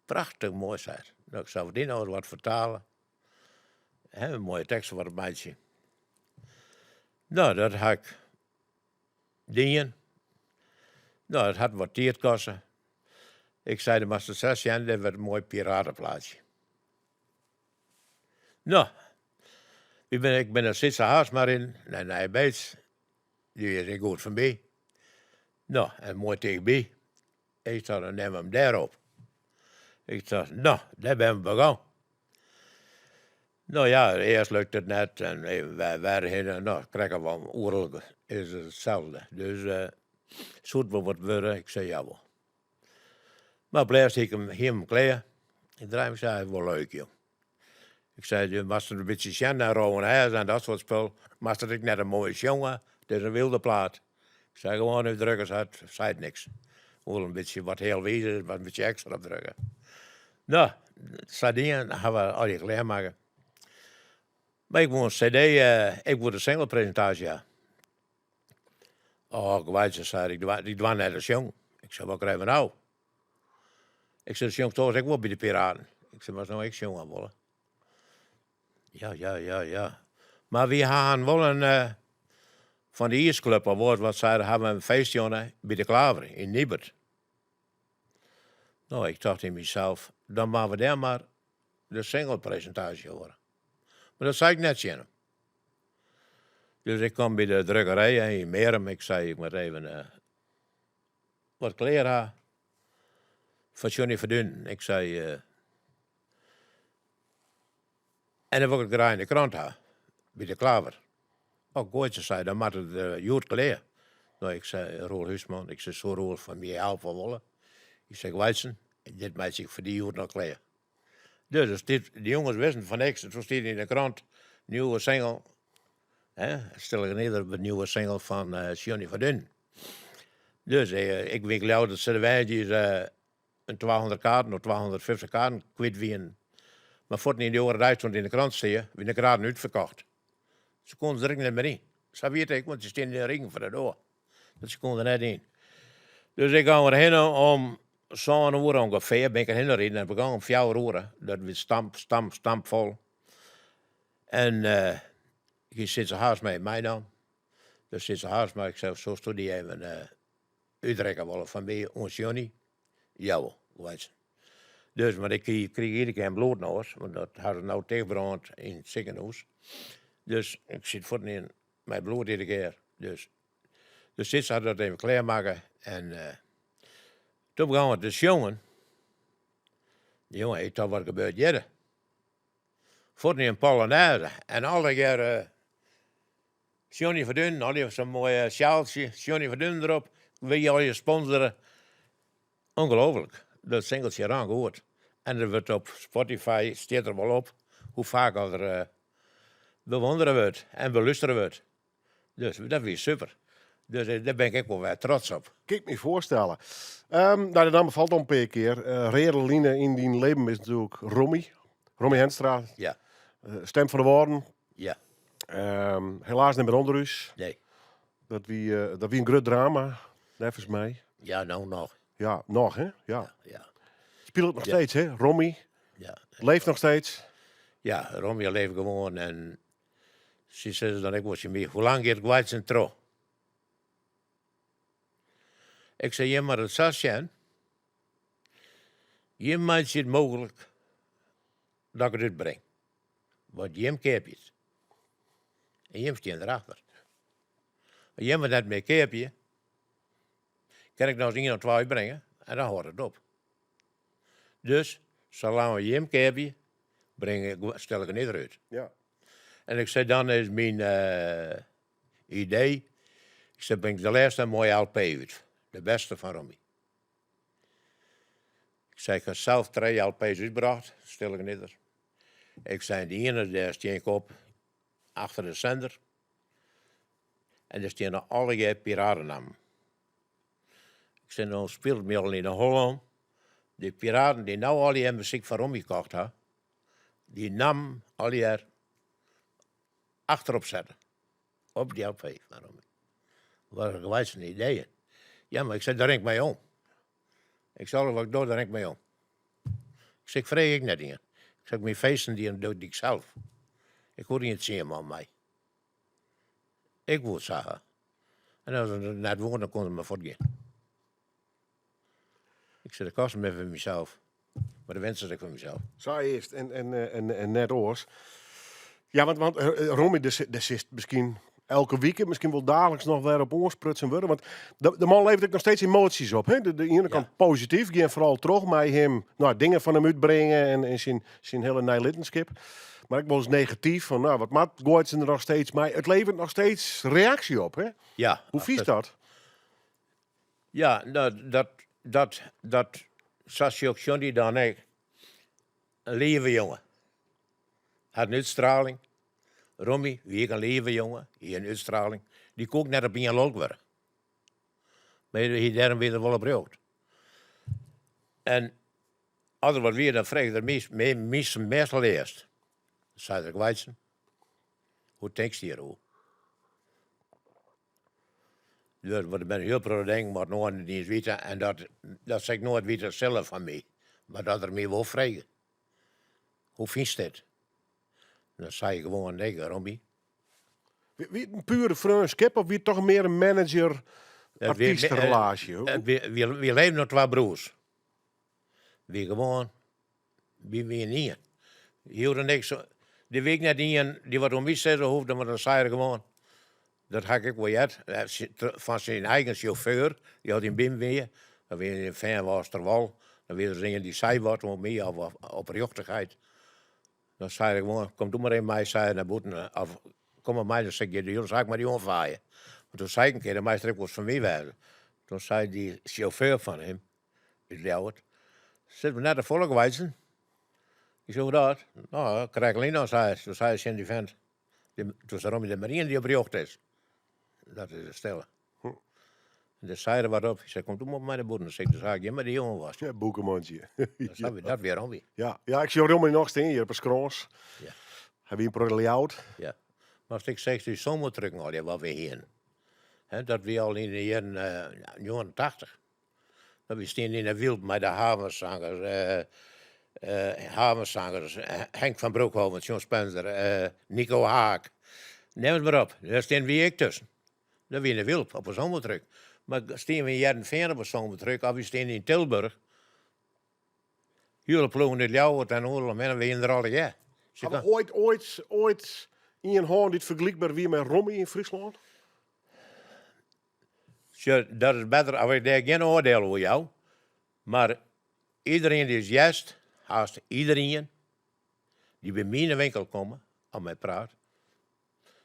Prachtich moai, sei er. No, ik sil dy no ris wat fertale. Hè, in moaie tekst foar it meitsjen. No, dat ha ik dien. No, dat hat wat tiid koste. Ik sei, do moatst it sa sjen, dit wurdt in moai pirateplaatsje. No, Wy binne, ik bin nei Sytse Haarsma riden, nei Nij Beets. Dy is ek goed fan my. No, en moai tichtby. Ik tocht, dan nimme we him dêr op. Ik tocht, no, dêr binne we begûn. No ja, earst lukte it net en even wer wer hinne. No, krekt of oeral is it itselde. Dus soe it wol wat wurde? Ik sei jawol. Mar op lêst hie ik him, hie him klear. Ik draai him, sei, wol leuk joh. Ik sei, do moatst in bytsje sjen nei Rowwen Hèze en dat soart spul. Moatst it ek net in moaie sjonge, it is in wylde plaat. Ik sei, gewoan útdrukke sa't, seit niks. Wol in bytsje wat healwiis is, mar in bytsje ekstra opdrukke. No, sa dien, ha we allegear klearmakke. Mar ik woe in cd, ik woe de singlepresintaasje ha. Oh, Gweitse, sei er, ik doar net te sjongen. Ik sei, wat krije we no? Ik sei, sjongt oars ek wol by de Piraten. Ik sei, moatst no ek sjonge wolle? Ja, ja, ja, ja. Mar wy ha wol in, fan de iisklup of wat, wat sei er, ha we in feestje jûn by de Klaver yn Niebert. No, ik tocht yn mysels, dan moatte we dêr mar de singlepresintaasje hâlde. Mar dat sei ik net tsjin him. Dus ik kom by de drukkerij yn Mearum, ik sei, ik moat even wat klear ha foar Johnny van Dunen. Ik sei, en dan wol ik it graach yn de krant ha, by de Klaver. Oh, Goaitse sei, dan moat it hjoed klear. No, ik sei, Roel Huisman, ik sei, soe Roel fan my helpe wolle? Ik sei, Gweitsen, dit meitsje ik foar dy hjoed noch klear. Dus der stiet, de jonges wisten fan niks, toen stiet yn de krant, nieuwe single, hè, stil ik neder op de nieuwe single fan Johnny van Dunen. Dus ik wie leau dat se de woansdeis in 200 kaarten of 250 kaarten kwyt wienen. Mar fuort yn de oare dei toen it yn de krant stie, wiene de kaarten útferkocht. Se koenen der ek net mear yn. Sa wie it ek, want se stiene yn de rigen foar de doar. Dat se koenen der net yn. Dus ik gong der hinne om sân oere ûngefear, bin ik der hinne riden en begûn om fjouwer oere. Dat wie stamp, stamp, stampfol. En ik hie Sytse Haarsma meinaam. Dus Sytse Haarsma, ik sei, soesto dy even útrikke wolle fan my oan Johnny? Jawol, Gweitsen. Dus, want ik krige iedere kear in bloednoas, want dat ha se no tichtbrând yn it sikehûs. Dus ik siet fuort yn mei bloed iedere kear. Dus, dus Sytse hat dat even klearmakke en toen begûn we te sjongen. Jonge, ik tocht, wat gebeurt hjir? Fuort yn in polonaise en allegear Johnny van Dunen, allegear sa'n moai sjaaltsje, Johnny van Dunen derop, wie allegear sponsore. Ongelooflijk, dat singeltsje rûn goed. En der wurdt op Spotify, stiet der wol op, hoe faak al der bewûndere wurdt en belústere wurdt. Dus dat wie super. Dus dêr bin ik ek wol wer trots op. Kin ik my foarstelle. Nou, de namme falt al in pear kear. Reade line yn dyn libben is natuerlik Rommy. Rommy Henstra. Ja. Stem fan de Wâlden. Ja. Helaas net mear ûnder ús. Nee. Dat wie in grut drama, neffens my. Ja, no noch. Ja, noch, hè? Ja. Ja. Spilet noch steeds, hè? Rommy. Ja. Leeft noch steeds. Ja, Rommy leeft gewoan en sy sizze dan ek wol tsjin my, hoe lang giet Gweitsen troch? Ik sei, jim moatte it sa sjen, jim meitsje it mooglik dat ik it útbring. Want jim keapje it. En jim stean derachter. As jim it net mear keapje, kin ik noch ris ien of twa útbringe en dan hâldt it op. Dus, salang't jim keapje, bring ik, stel ik it net út. Ja. En ik sei, dan is myn idee, ik sei, bring de lêste moaie LP út. De bêste fan Rommy. Ik sei, ik ha sels trije LP's útbrocht, stil ik nidder. Ik sei, de iene, dêr stean ik op achter de sender. En dêr steane allegear piratenammen. Ik sei, no spilet my al yn 'e holle om. De piraten dy't no allegear muzyk fan Rommy kocht ha, dy nammen allegear achterop sette. Op dy LP fan Rommy. Wat in geweitsen ideeën. Ja, mar ik sei, dêr rin ik mei om. Ik sei, alles wat ik doch, dêr rin ik mei om. Ik sei, ik freegje ek net ien. Ik sei, myn feesten dy doch ik sels. Ik hoech gjin tsien man mei. Ik woe it sa ha. En as it net woe, dan koene se mar fuortgean. Ik sei, de kosten binne foar mysels, mar de winst is ek foar mysels. Sa is it en, en, en, en net oars. Ja, want, want eh, eh, Romy, dêr sitst miskien elke wike, miskien wol daagliks noch wer op oansprutsen wurde. Want de, de man leveret ek noch steeds emoasjes op. Hè? De, de iene kant posityf, gean foaral troch mei him nou, dingen fan him útbringe en, en syn, syn hiele neilittenskip. Mar ek wolris negatyf, fan nou, wat moat Goitsen der noch steeds mei? It leveret noch steeds reaksje op, hè? Ja. Hoe fynst dat? Ja, dat, dat, dat, dat, sa sjocht Johnny dan ek. In leave jonge. Hat in útstraling. Romy wie ek in leave jonge, hie in útstraling. Dy koe ek net op ien lulk wurde. Mar hy dêrom wie er wol oprjocht. En as der wat wie, dan frege er my, my meastal earst. Dan sei er, Gweitsen, hoe tinkst hjiroer? Dus, want der binne in hiel protte dingen wat oaren net iens witte en dat, dat se ek noait witte sille fan my. Mar dat er my wol frege, hoe fynst dit? Dan sei ik gewoan, nee, Romy. Wie it in pure freonskip of wie it toch mear in manager-artystrelaasje? Wy leven as twa broers. Wie gewoan, wy wienen ien. Hy en ik, der wie ek net ien dy't wat oan my sizze hoefde, mar dan sei er gewoan, dat ha ik ek wol heard, fan syn eigen sjauffeur, dy't altyd by him wie, dat wie yn Feanwâldsterwâl, dan wie der ien dy't sei wat oan my, of oprjochtichheid. Dan sei er gewoan, kom doe mar even mei, sei er nei bûten, of kom mar mei, dan sil ik je de hiele saak mei dy oanfaaie. Want toen sei ik in kear, dan meist der ek wolris fan my wêze. Toen sei dy sjauffeur fan him, út Ljouwert, Sit my net te folle Gweitsen. Ik sei, hoe dat? No, krekt lyn al, sei er. Toen sei er tsjin dy fent, Toen sei Romy, der mar ien dy't oprjocht is. Dat is de stille. En dêr sei er wat op. Ik sei, kom doe mar mei nei bûten. Dan sil ik de saak hjir mei dy oanwaskje. Ja, boekemantsje. Dat sei dat wie Romy. Ja, ja, ik sjoch Romy noch stean hjir op 'e Skrâns. Ja. Hy wie in protte Ljouwert. Ja. Mar ik seach dy zomertrucken al, ja, wat we hienen. Hè, dat wie al yn de jierren 89. Dat wy stienen yn de Wylp mei de Havensangers, Havensangers, Henk van Broekhoven, John Spencer, Nico Haak. Neam it mar op, dêr stienen wy ek tusken. Dat wie yn de Wylp op 'e zomertruck. Mar stienen we yn Hearrenfean op 'e zomertruck of wy stienen yn Tilburg, hiele ploegen út Ljouwert en oeral omhinne wienen der allegear. Ha we oait, oait, oait ien hân dy't fergelykber wie mei Romy yn Fryslân? Sjoch, dat is better as ik dêr gjin oardiel oer jou. Mar iderien dy't hearst, hast iderien dy't by my yn de winkel komme of mei praat,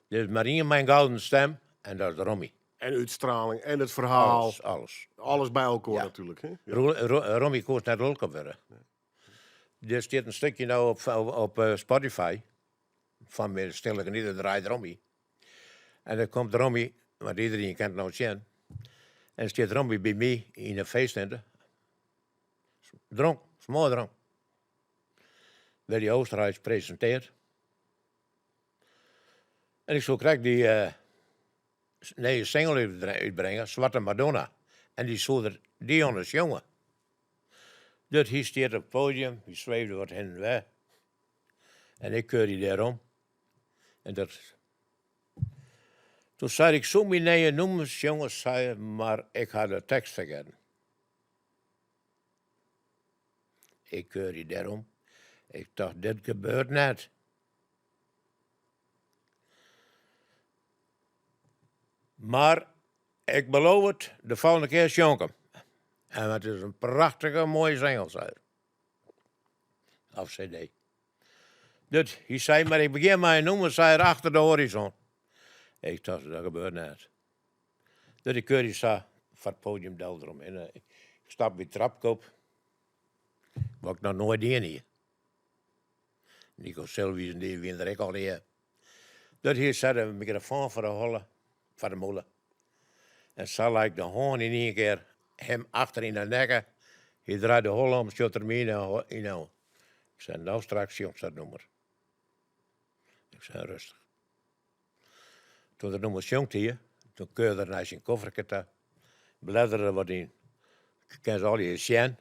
der is mar ien mei in gouden stem en dat is Romy. En útstraling en it ferhaal. Alles, alles. Alles by elkoar Ja. natuerlik. Hè? Ja. Romy koest net lulk op wurde. Der stiet in stikje no op, op Spotify fan de Stille Genieter draait Romy. En dan komt Romy, want iedereen kin it no sjen. En stiet Romy by my yn de feesttinte. Dronk, smoardronk. Willy Oosterhuis presintearret. En ik soe krekt dy uh, nije single útbringe, Zwarte Madonna. En dy soe er dy oan sjonge. Dus hy stiet op it podium, hy sweefde wat hinne en wer. En ik keur dy dêrom. En dat. Toen sei ik, soe myn nije nûmer sjonge, sei er, mar ik ha de tekst fergetten. Ik keur dy dêrom. Ik tocht, dit gebeurt net. Mar ik beloof it, de folgjende kear sjong ik him. En it is in prachtige moaie single, sei er. Of CD. Dus hy sei, mar ik begjin mei in nûmer, sei er, achter de horizon. Ik tocht, dat gebeurt net. Dus ik keur dy sa foar it podium del deromhinne. Ik stap by it trapke op, wat ik noch noait dien hie. Nico Silvius en dy wienen der ek allegear. Dat hy set de mikrofoan foar de holle, foar de mûle. En sa lei ik de hân yn ien kear him achter yn de nekke. Hy draait de holle om, sjocht er my yn de oan. Ik sei, no straks sjongst dat nûmer. Ik sei, rêstich. Toen er it nûmer sjongt hie, toen keurde er nei syn kofferke ta, bläddere der wat yn. Kin se allegear sjen.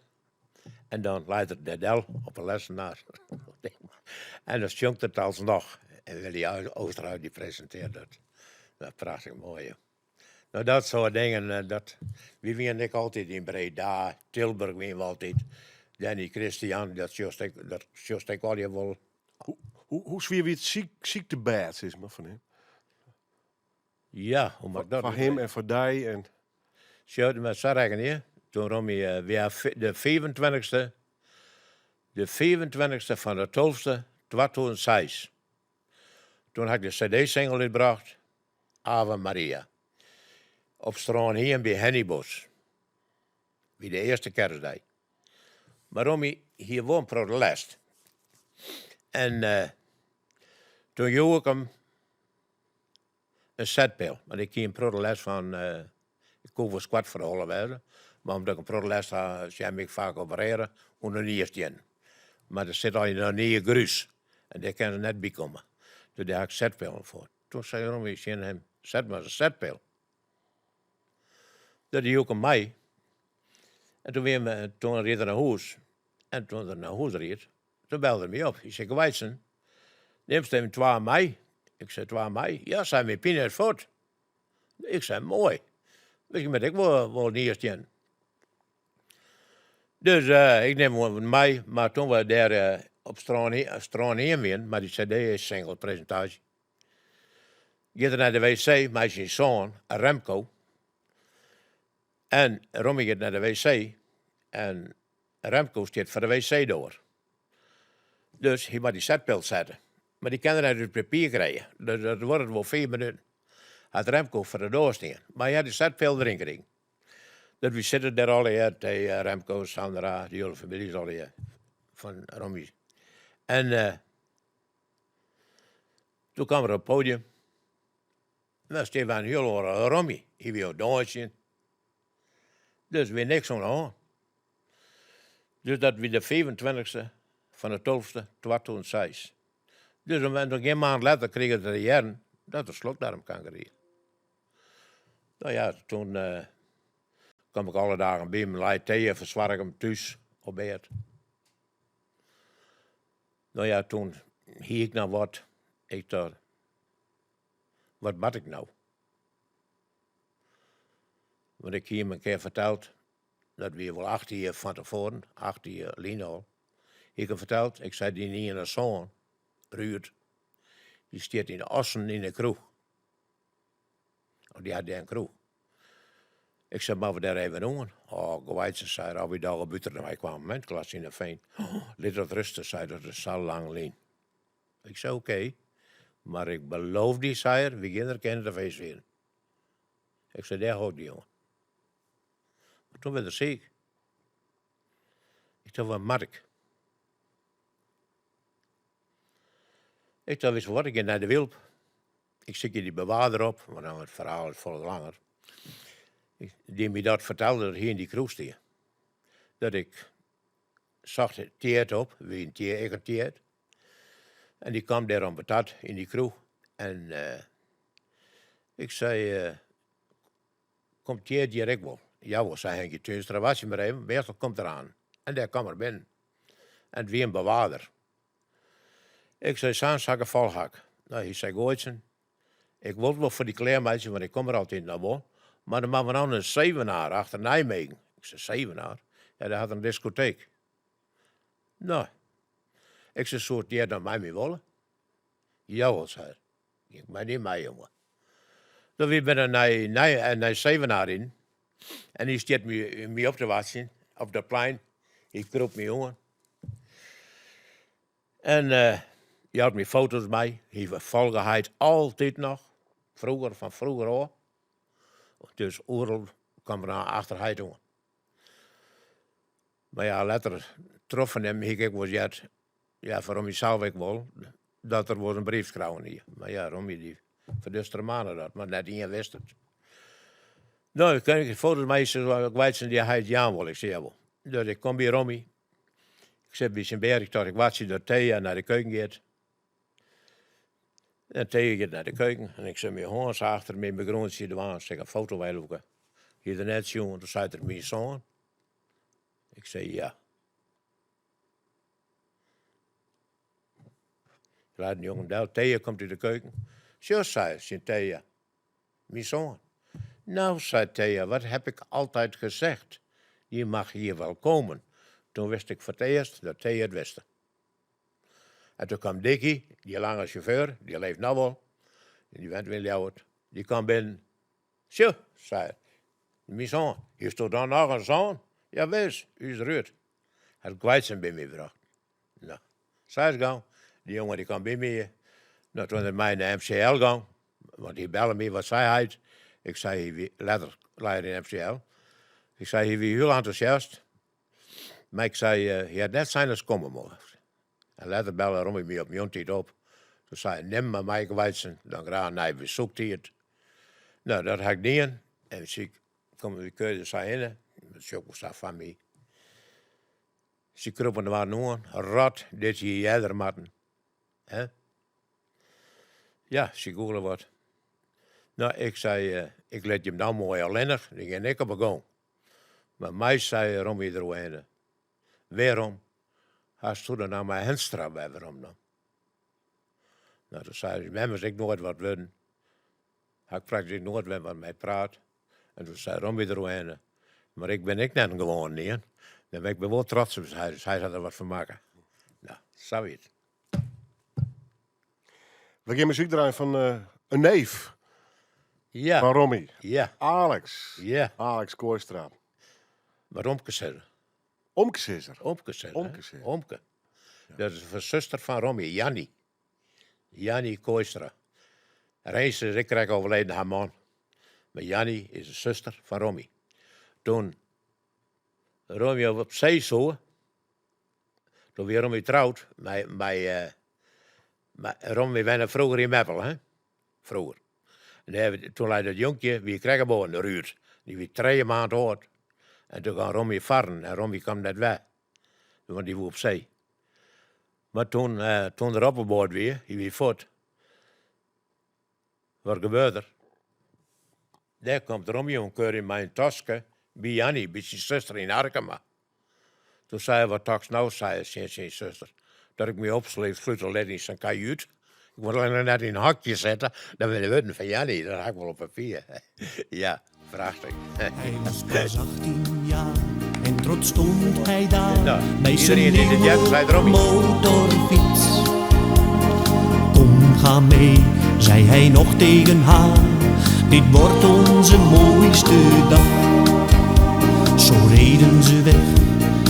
En dan leit er dêr del op 'e lessenaar. En dan sjongt er it alsnoch. En Willy Oosterhuis dy presintearret dat. Dat prachtich moai. Joh. No, dat soart dingen, eh, dat, wy wienen ek altyd yn Breda, Tilburg wienen we altyd. Danny Christian, dat sjochst ek, dat sjochst ek allegear wol. Hoe, hoe swier wie it syk, syktebêd, sis mar, fan him? Ja, hoe moat ik dat Foar him en foar dy en... Sjoch, mar sa rekkenje, toen Rommie, eh, wie de 25ste, de 25ste fan de 12ste 2006. Toen ha ik de cd-single útbrocht, Ave Maria. Op Strânhiem by Henny Bos. Wie de earste kerstdei. Mar Rommie hie wol in protte lêst. En eh, toen joech ik him in setpil. Want ik hie in protte lêst fan, eh, ik koe wol koart foar de holle wêze, mar omdat ik in protte lêst ha, se ha my faak operearre oan de nierstiennen. Mar der sit al yn de nier grús en dêr kinne se net by komme. Dus dêr ha ik setpillen foar. Toen sei Rommie tsjin him, set mar in setpil. Dat joech ik him mei. En toen, wie we, toen ried er nei hûs. En toen er nei hûs ried, toen belde er my op. Hy sei, Geweitsen, nimst even twa mei? Ik sei, twa mei? Ja, sei, myn pine is fuort. Ik sei, moai. Miskien moat ik wol, wol nierstiennen. Dus uh, ik nim him mei, mar toen we dêr uh, op strân, Strânhiem wienen, mei dy cd-single presintaasje, giet er nei de wc mei syn soan Remco. En Rommie giet nei de wc en Remco stiet foar de wc-doar. Dus hy moat dy setpil sette. Mar dy kin er net út it papier krije. Dus dat duorret wol fiif minuten. Hat Remco foar de doar stien. Mar hy hat de setpil deryn krigen. Dat wy sitte dêr allegear, Thea, Remco, Sandra, de hiele famylje is allegear fan Rommie. En uh, toen kwam er op het podium. En dan stie wer in hiel oare Rommie. Hy wie oan it dânsjen. Dus wie niks oan de hân. Dus dat wie de 25ste fan de 12ste 2006. Dus en gjin maand letter krige er te hearren dat er slokdarmkanker hie. No ja, toen uh, kwam ik alle dagen by him, lei tee en fersoarge him thús op bêd. No ja, toen hie ik noch wat. Ik tocht, wat moat ik no? Want ik hie him in kear ferteld, dat wie wol acht jier fan tefoaren, acht jier lyn al. Hie ik him ferteld, ik sei, dyn iene soan, Ruud, dy stiet yn Assen yn 'e kroech. Oh, dy hat dêr in kroech. Ik sei, moatte we dêr even oan? Oh, Geweitsen, sei er, wy dogge buter en wy kwamen, hè, klas yn de veen. Oh, lit dat rusten, sei er, dat is sa lang lyn. Ik sei, oké, mar ik beloof dy, sei er, wy gean der kear te feestfieren. Ik sei, dêr hâld ik dy oan. Mar toen werd er siik. Ik tocht, wat moat ik? Ik tocht, witst wat, ik gean nei de Wylp. Ik sykje dy bewaarder op, want dan it ferhaal is folle langer. Dy't my dat fertelde dat hy yn dy kroech stie. Dat ik socht Tjeerd op, wie in Tjeerd, ek in Tjeerd. En dy kwam dêr om patat yn dy kroech. En uh, ik sei, uh, komt Tjeerd hjir ek wol? Jawol, sei Henkie Tuinstra, wachtsje mar even, meastal komt er aan. En dêr kwam er binnen. En it wie in bewaarder. Ik sei, sa'n sa'n gefal ha ik. No, hy sei, Goaitsen, ik wol it wol foar dy klearmeitsje, want ik kom der altyd noch wol. Mar dan moatte we no nei Zevenaar, achter Nijmegen. Ik sei, Zevenaar? Ja, dêr hat in diskoteek. No, ik sei, soe Tjeerd dan mei my wolle? Jawol, sei er. Gean ik mei dy mei, jonge. Dus wy binne nei, nei, eh, nei Zevenaar yn. En hy stiet my, my op te wachtsjen op dat plein. Hy krûpt my oan. En uh, hy hat my foto's mei. Hy folge heit altyd noch. Froeger, fan froeger ôf. Dus oeral kwam er achter heit oan. Mar ja, letter troffen him hie ik ek wolris heard, ja, foar Rommie sels ek wol, dat er wolris in brief skreaun hie. Mar ja, Rommie dy ferdustermane dat, mar net ien wist it. No, ik kin foto's meitsje, ik weit dy heit jaan wol. Ik sei, jawol. Dus ik kom by Rommie. Ik sit by syn bêd, ik tocht, ik wachtsje dat Thea nei de keuken giet. En Thea giet nei de keuken en ik sil myn hân sa achter myn begrûntsje dwaan, sil ik in foto weilûke. Hie er net sjoen, toen sei er, myn soan. Ik sei, ja. Ik leit in jongen del, Thea komt út de keuken. Sjoch, sei er tsjin Thea, myn soan. Nou, sei Thea, wat heb ik altijd gezegd? Die mag hier wel komen. Toen wist ik foar it earst dat Thea it wist. En toen kwam Dikkie, die lange chauffeur, die leeft noch wol, die went yn Ljouwert, die kwam binnen. Sjoch, sei er, myn soan, hiesto dan noch in soan? Jawis, ús Ruurd. Hat Gweitsen by my brocht. No, sa is it gong. Dy jonge dy kwam by my. No, toen er mei nei MCL gong, want hy belle my, wat sei heit? Ik sei, hy wie, letter lei er yn MCL. Ik sei, hy wie hiel entûsjast. Mar ik sei, hy hat net sein datst komme moast. En letter belle Rommie my op jûntiid op. Toen sei er, nim mar mei Gweitsen, dan graach nei besoektiid. No, dat ha ik dien. En sy komme wy keurde sa hinne. Dat sjoch ik wol sa foar my. Sy krûpen der mar oan, rot, dit hie earder moatten. Hè? Ja, sy gûle wat. No, ik sei, ik lit jim dan moai allinnich, dan gean ik op 'e gong. Mar my sei Rommie deroerhinne, Wêrom hasto dan nou mei Henstra wer werom dan? No, toen sei ús mem is ek noait wat wurden. Ha ik praktysk noait wer wat mei praat. En toen sei Rommie deroerhinne, mar ik bin ek net in gewoan ien. Nee, mar ik bin wol trots op sy, dus hy hat der wat fan makke. No, sa wie it. We gean muzyk draaien fan in neef Ja. fan Rommie. Ja. Alex. Ja. Alex Kooistra. Mar omke sizze. Omke sizzer. Omke sizze. Omke sizzer. Omke. Dat is de suster fan Rommie, Jannie. Jannie Kooistra. Reens is ek krekt overleden, har man. Mar Jannie is de suster fan Rommie. Toen Rommie op see soe, toen wie Rommie troud mei, mei, mei Rommie wenne froeger yn Meppel, hè? Froeger. En dêr, toen lei dat jonkje, wie krekt geboren, Ruurd. Dy wie trije maand âld. En toen gong Rommie farren en Rommie kwam net wer, want dy woe op see. Mar toen, toen er op 'e boat wie, hy wie fuort, wat gebeurt der? Dêr komt Rommie oankuierjen mei in taske by Jannie, by syn suster yn Harkema. Toen sei er, wat tochtst no, sei er tsjin syn suster, dat ik my opslute lit yn sa'n kajút? Ik moat allinnich net yn in hokje sitte. Dat binne de wurden fan Jannie, dat ha ik wol op papier. Ja, prachtich. Hij was pas 18 jaar en trots stond hij daar Nou, bij zijn iedereen die dit nieuwe heart, zei Rommie. motorfiets. Kom, ga mee, zei hij nog tegen haar. Dit wordt onze mooiste dag. Zo reden ze weg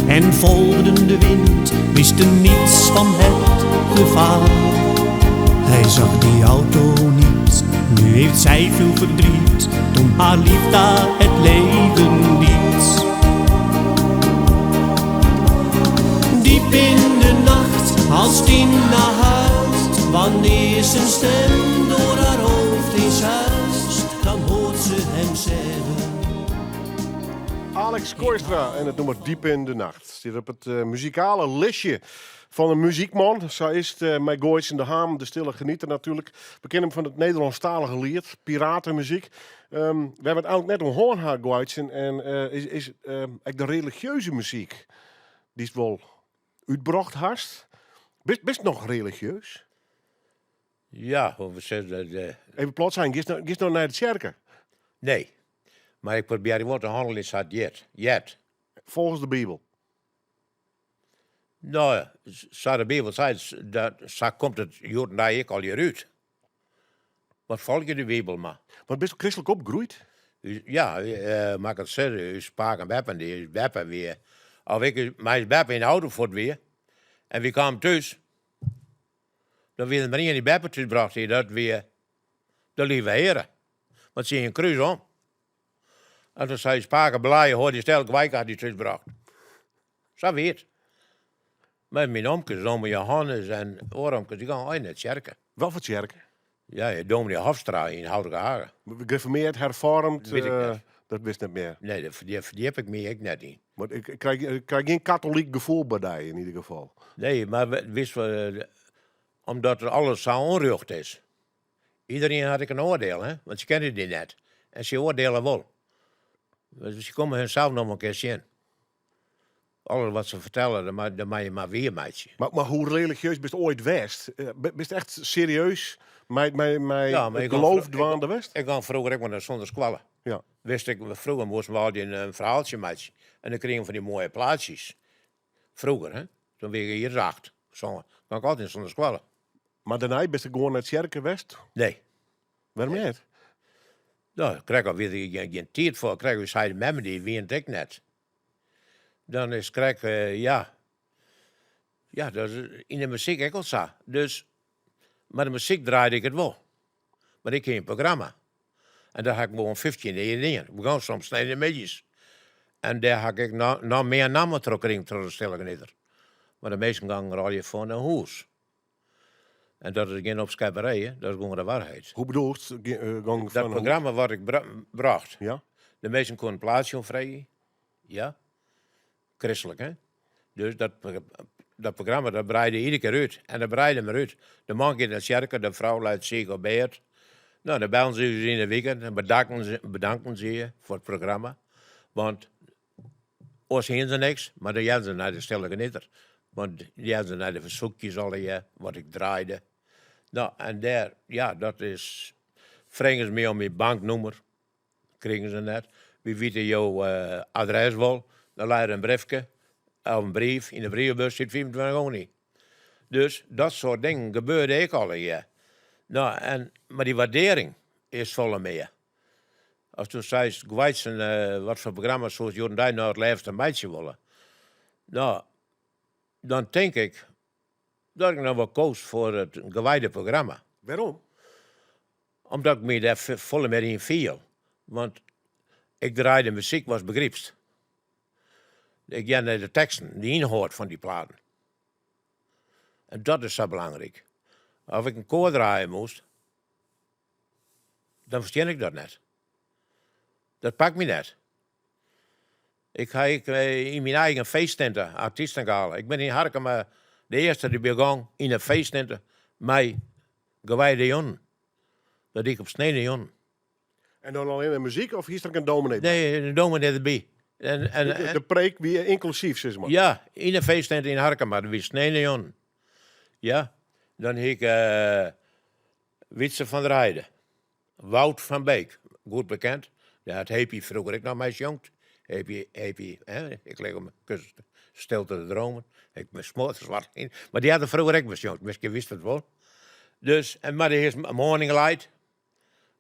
en volgden de wind, wisten niets van het gevaar. Hij zag die auto niet, nu heeft zij veel verdriet, toen haar lief daar het leven liet. Diep in de nacht, als Tina huilt, wanneer zijn stem door haar hoofd heen suist, dan hoort ze hem zeggen. Alex Kooistra en it nûmer Diep in de Nacht. Stiet op it muzikale listje fan in muzykman. Sa is it mei Gooitsen de Haan, de stille genieter natuerlik. We kenne him fan it Nederlânsktalige liet, piratenmuzyk. We hawwe it eigentlik net oer hân ha, Gooitsen. En is ek de religieuze muzyk dy'tst wol útbrocht hast. Bist noch religieus? Ja, hoe we sizze dat. Even plat sein, giest no nei de tsjerke? Nee, mar ik probearje wol te hanneljen sa't it heart. Folgens de Bibel? No, sa de Bibel seit, dat, sa komt it hjoed-en-dei ek allegear út. Want folgje de Bibel mar. Want bist kristlik opgroeid? Ja, moat ik it sizze, ús pake en beppe, dy ús beppe wie, of ik mei ús beppe yn de auto fuort wie en wy kamen thús, dan wie der mar ien dy't beppe thús brocht hie, dat wie de Lieve Heare. Want sy hie in krús om. En toen sei ús pake blij, hâld dy stil, Gweike hat dy thús brocht. Sa wie it. Mar myn omkes, dominee Johannes en oare omkes, dy gongen allegear nei de tsjerke. Wat foar tsjerke? Ja, dominee Hofstra yn Houtigehage. Gereformeerd, herfoarmd? Wit ik net. Dat wist net mear? Nee, dêr ferdjip ik my ek net yn. Mar ik krij gjin katolyk gefoel by dy yn ieder gefal. Nee, mar witst wat, omdat alles sa ûnrjocht is. Iederien hat ek in oardiel, hè? Want se kenne dy net. En sy oardiele wol. Se komme hunsels noch wol in kear tsjin. Alles wat se fertelle, dat moatte je mar wier meitsje. Mar hoe religieus bist oait west? Bist echt serieus mei it geloof dwaande west? Ik gong froeger ek wol nei sûndeskoalle. Ja. Wist ik, froeger moasten we altyd in ferhaaltsje meitsje. En dan krigen we fan dy moaie plaatsjes. Froeger, hè? Toen wie ik in jier 8. Sân. Kan ik altyd sûnder skoalle. Mar dêrnei bist gewoan nei tsjerke west? Nee. Wêrom net? No, krekt al wie der gjin tiid foar. Krekt ús heit en memme dy wienen it ek net. Dan is krekt, ja, ja, dat is yn de muzyk ek al sa. Dus, mar de muzyk draaide ik it wol. Mar ik hie in programma. En dat ha ik gewoan 15 jier dien. Ik begûn soms sneintemiddeis. En dêr ha ik ek noch mear nammen troch krigen troch de Stille Genieter. Mar de minsken gongen der allegear foar nei hûs. En dat is gjin opskepperij, dat is gewoan de waarheid. Hoe bedoelst, gong Dat programma wat ik brocht. Ja. De minsken koenen in plaatsje oanfreegje. Ja. Kristlik, hè? Dus dat, dat programma dat breide iedere kear út. En dat breide mar út. De man giet nei tsjerke, de frou leit siik op bêd. No, dan bellen se ús yn de wike en bedanken se, bedanken se je foar it programma. Want oars hienen se niks, mar dan hearden se nei de Stille Genieter. Want hearden se nei de fersoekjes allegear, wat ik draaide. No, en dêr, ja, dat is. Fregen se my om myn banknûmer. Krigen se net. Wy witte jo adres wol. Dan lei der in briefke of in brief yn de brievebus siet 25 gûne yn. Dus dat soart dingen gebeurde ek allegear. No, en, mar dy waardearring is folle mear. As do seist, Gweitsen, wat foar programma soest hjoed-en-dei no it leafste meitsje wolle? No, dan tink ik dat ik noch wol koos foar it gewijde programma. Wêrom? Omdat ik my dêr folle mear yn fiel. Want ik draaide muzyk watst begrypst. Ik hear nei de teksten, de ynhâld fan dy platen. En dat is sa belangryk. As ik in koar draaie moast, dan ferstean ik dat net. Dat pakt my net. Ik ha ek yn myn eigen feesttinte, artystengala. Ik bin yn Harkema de earste dy't begûn yn in feesttinte mei gewijde jûnen. Dat die ik op sneintejûn. En dan allinne muzyk of hiest der ek in dominee by? Nee, in dominee derby. En, en, de, de preek wie ynklusyf, sis mar. Ja, yn de feesttinte yn Harkema, dat wie sneintejûn. Ja, dan hie ik uh, Wietse van der Heide, Wout van Beek, goed bekend. Dêr hat Hepie froeger ek noch mei sjongd. Hepie, Hepie, hè, ik lig op myn kussen stil te dromen. Ik bin smoarswart yn. Mar dy hat der froeger ek mei sjongd, miskien witst it wol. Dus, en mar de is Morning Light.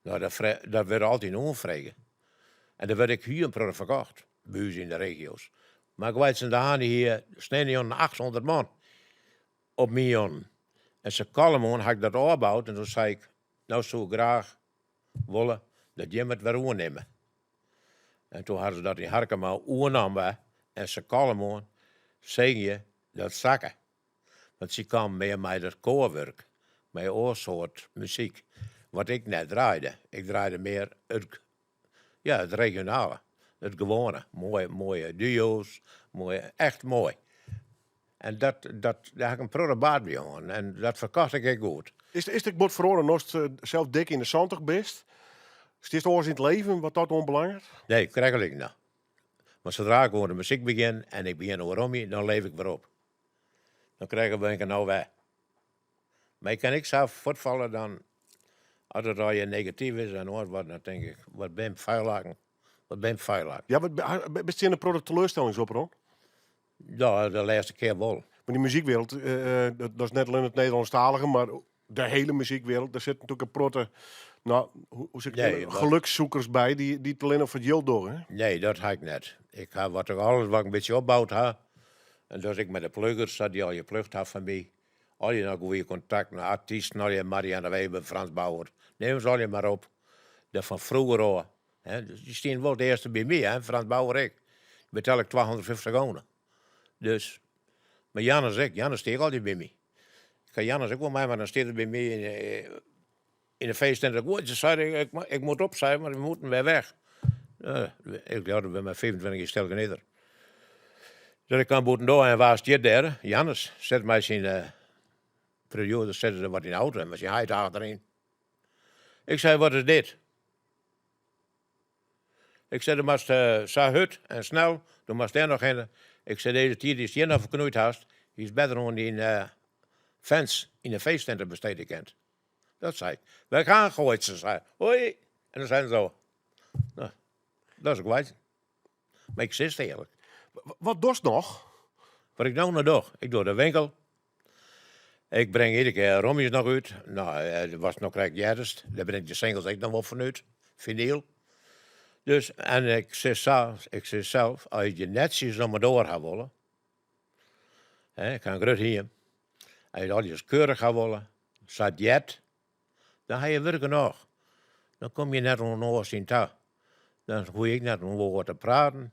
No, dat, dat wurdt altyd oanfrege. En der wurdt ek hiel in protte ferkocht, by ús yn de regio's. Mar Gweitsen de Haan dy hie sneintejûn 800 man op myn jûnen. En sa kalmoan ha ik dat ôfboud en doe sei ik, no soe ik graach wolle dat jimme it wer oernimme. En toen hawwe se dat yn Harkema oernommen en sa kalmoan seagen je dat sakke. Want sy kamen mear mei dat koarwurk, mei oar soart muzyk, wat ik net draaide. Ik draaide mear it, ja, it regionale, it gewoane. Moaie, moaie duo's, moaie, echt moai. En dat, dat, dêr ha ik in protte baat by hân en dat ferkocht ik ek goed. Is, is it ek bot feroare no'tst sels dik yn de 70 bist? Stiest oars yn it leven wat dat oanbelanget? Nee, krekt gelyk noch. Want sadra ik oan de muzyk begjin en ik begjin oer romje, dan leef ik wer op. Dan krij ik bin ik no wer. Mar ik kin ek sa fuortfalle dan, as it allegear negatyf is en oars wat, dan tink ik, wat bin feilhakken, wat bin feilhakken. Ja, wat, bist tsjin in protte teleurstellings oprûn? Ja, de lêste kear wol. Maar die muzykwereld, dat is net allinne it Nederlânsktalige, mar de hiele muzykwereld, dêr sit natuerlik in protte, no, hoe sil ik Nee, wat- gelukszoekers by, dy't allinne foar it jild dogge. Hè? Nee, dat ha ik net. Ik ha wat ik alles wat ik in bytsje opboud ha, en dat is ek mei de pluggers, sa't dy allegear plugd ha fan my. Allegear noch goede kontakten, artysten, allegear Marianne Weber, Frans Bauer, neam se allegear mar op. Dat fan froeger ôf. Hè, dus dy stiene wol it earste by my, hè, Frans Bauer ek. Dy betel ik 250 gûne. Dus, mar Jannes ek, Jannes stiet ek altyd by my. Ik ha Jannes ek wol mei, mar dan stiet er by my yn, yn de feesttinte. Goed, ze zei, ik, ik moet op, zei, maar we moeten weer weg. Ik ja, ben mei 25 jier stil genieter. Dus ik kwam bûtendoar en wa stiet dêr? Jannes sit mei syn uh, producer, sitte der wat yn de auto en mei syn heit achteryn. Ik sei, wat is dit? Ik sei, do moatst uh, sa hurd en snel, do moatst dêr noch hinne. Ik sei, dizze tiid dy'tst hjir noch ferknoeid hast, hiest better oan dyn uh, fans yn de feesttinte bestede kind. Dat sei ik. Wij gaan gooit, ze zei. Hoi. En dan zijn ze zo. Nou, dat is kwyt. Mar ik sis earlik. Wat dochst noch? Wat ik no noch doch? Ik doch de winkel. Ik bring iedere kear Romjes noch út. No, dat was noch krekt earst. Dêr bring ik de singles ek noch wol fan út, finyl. Dus, en ik sis sa, ik sis sels, as je netsjes om 'e doar ha wolle, hè, ik ha in grut hiem, as je it allegear keurich ha wolle, sa't it heart, dan ha je wurk genôch. Dan komme je net oan oars syn ta. Dan hoech je ek net oan oar te praten.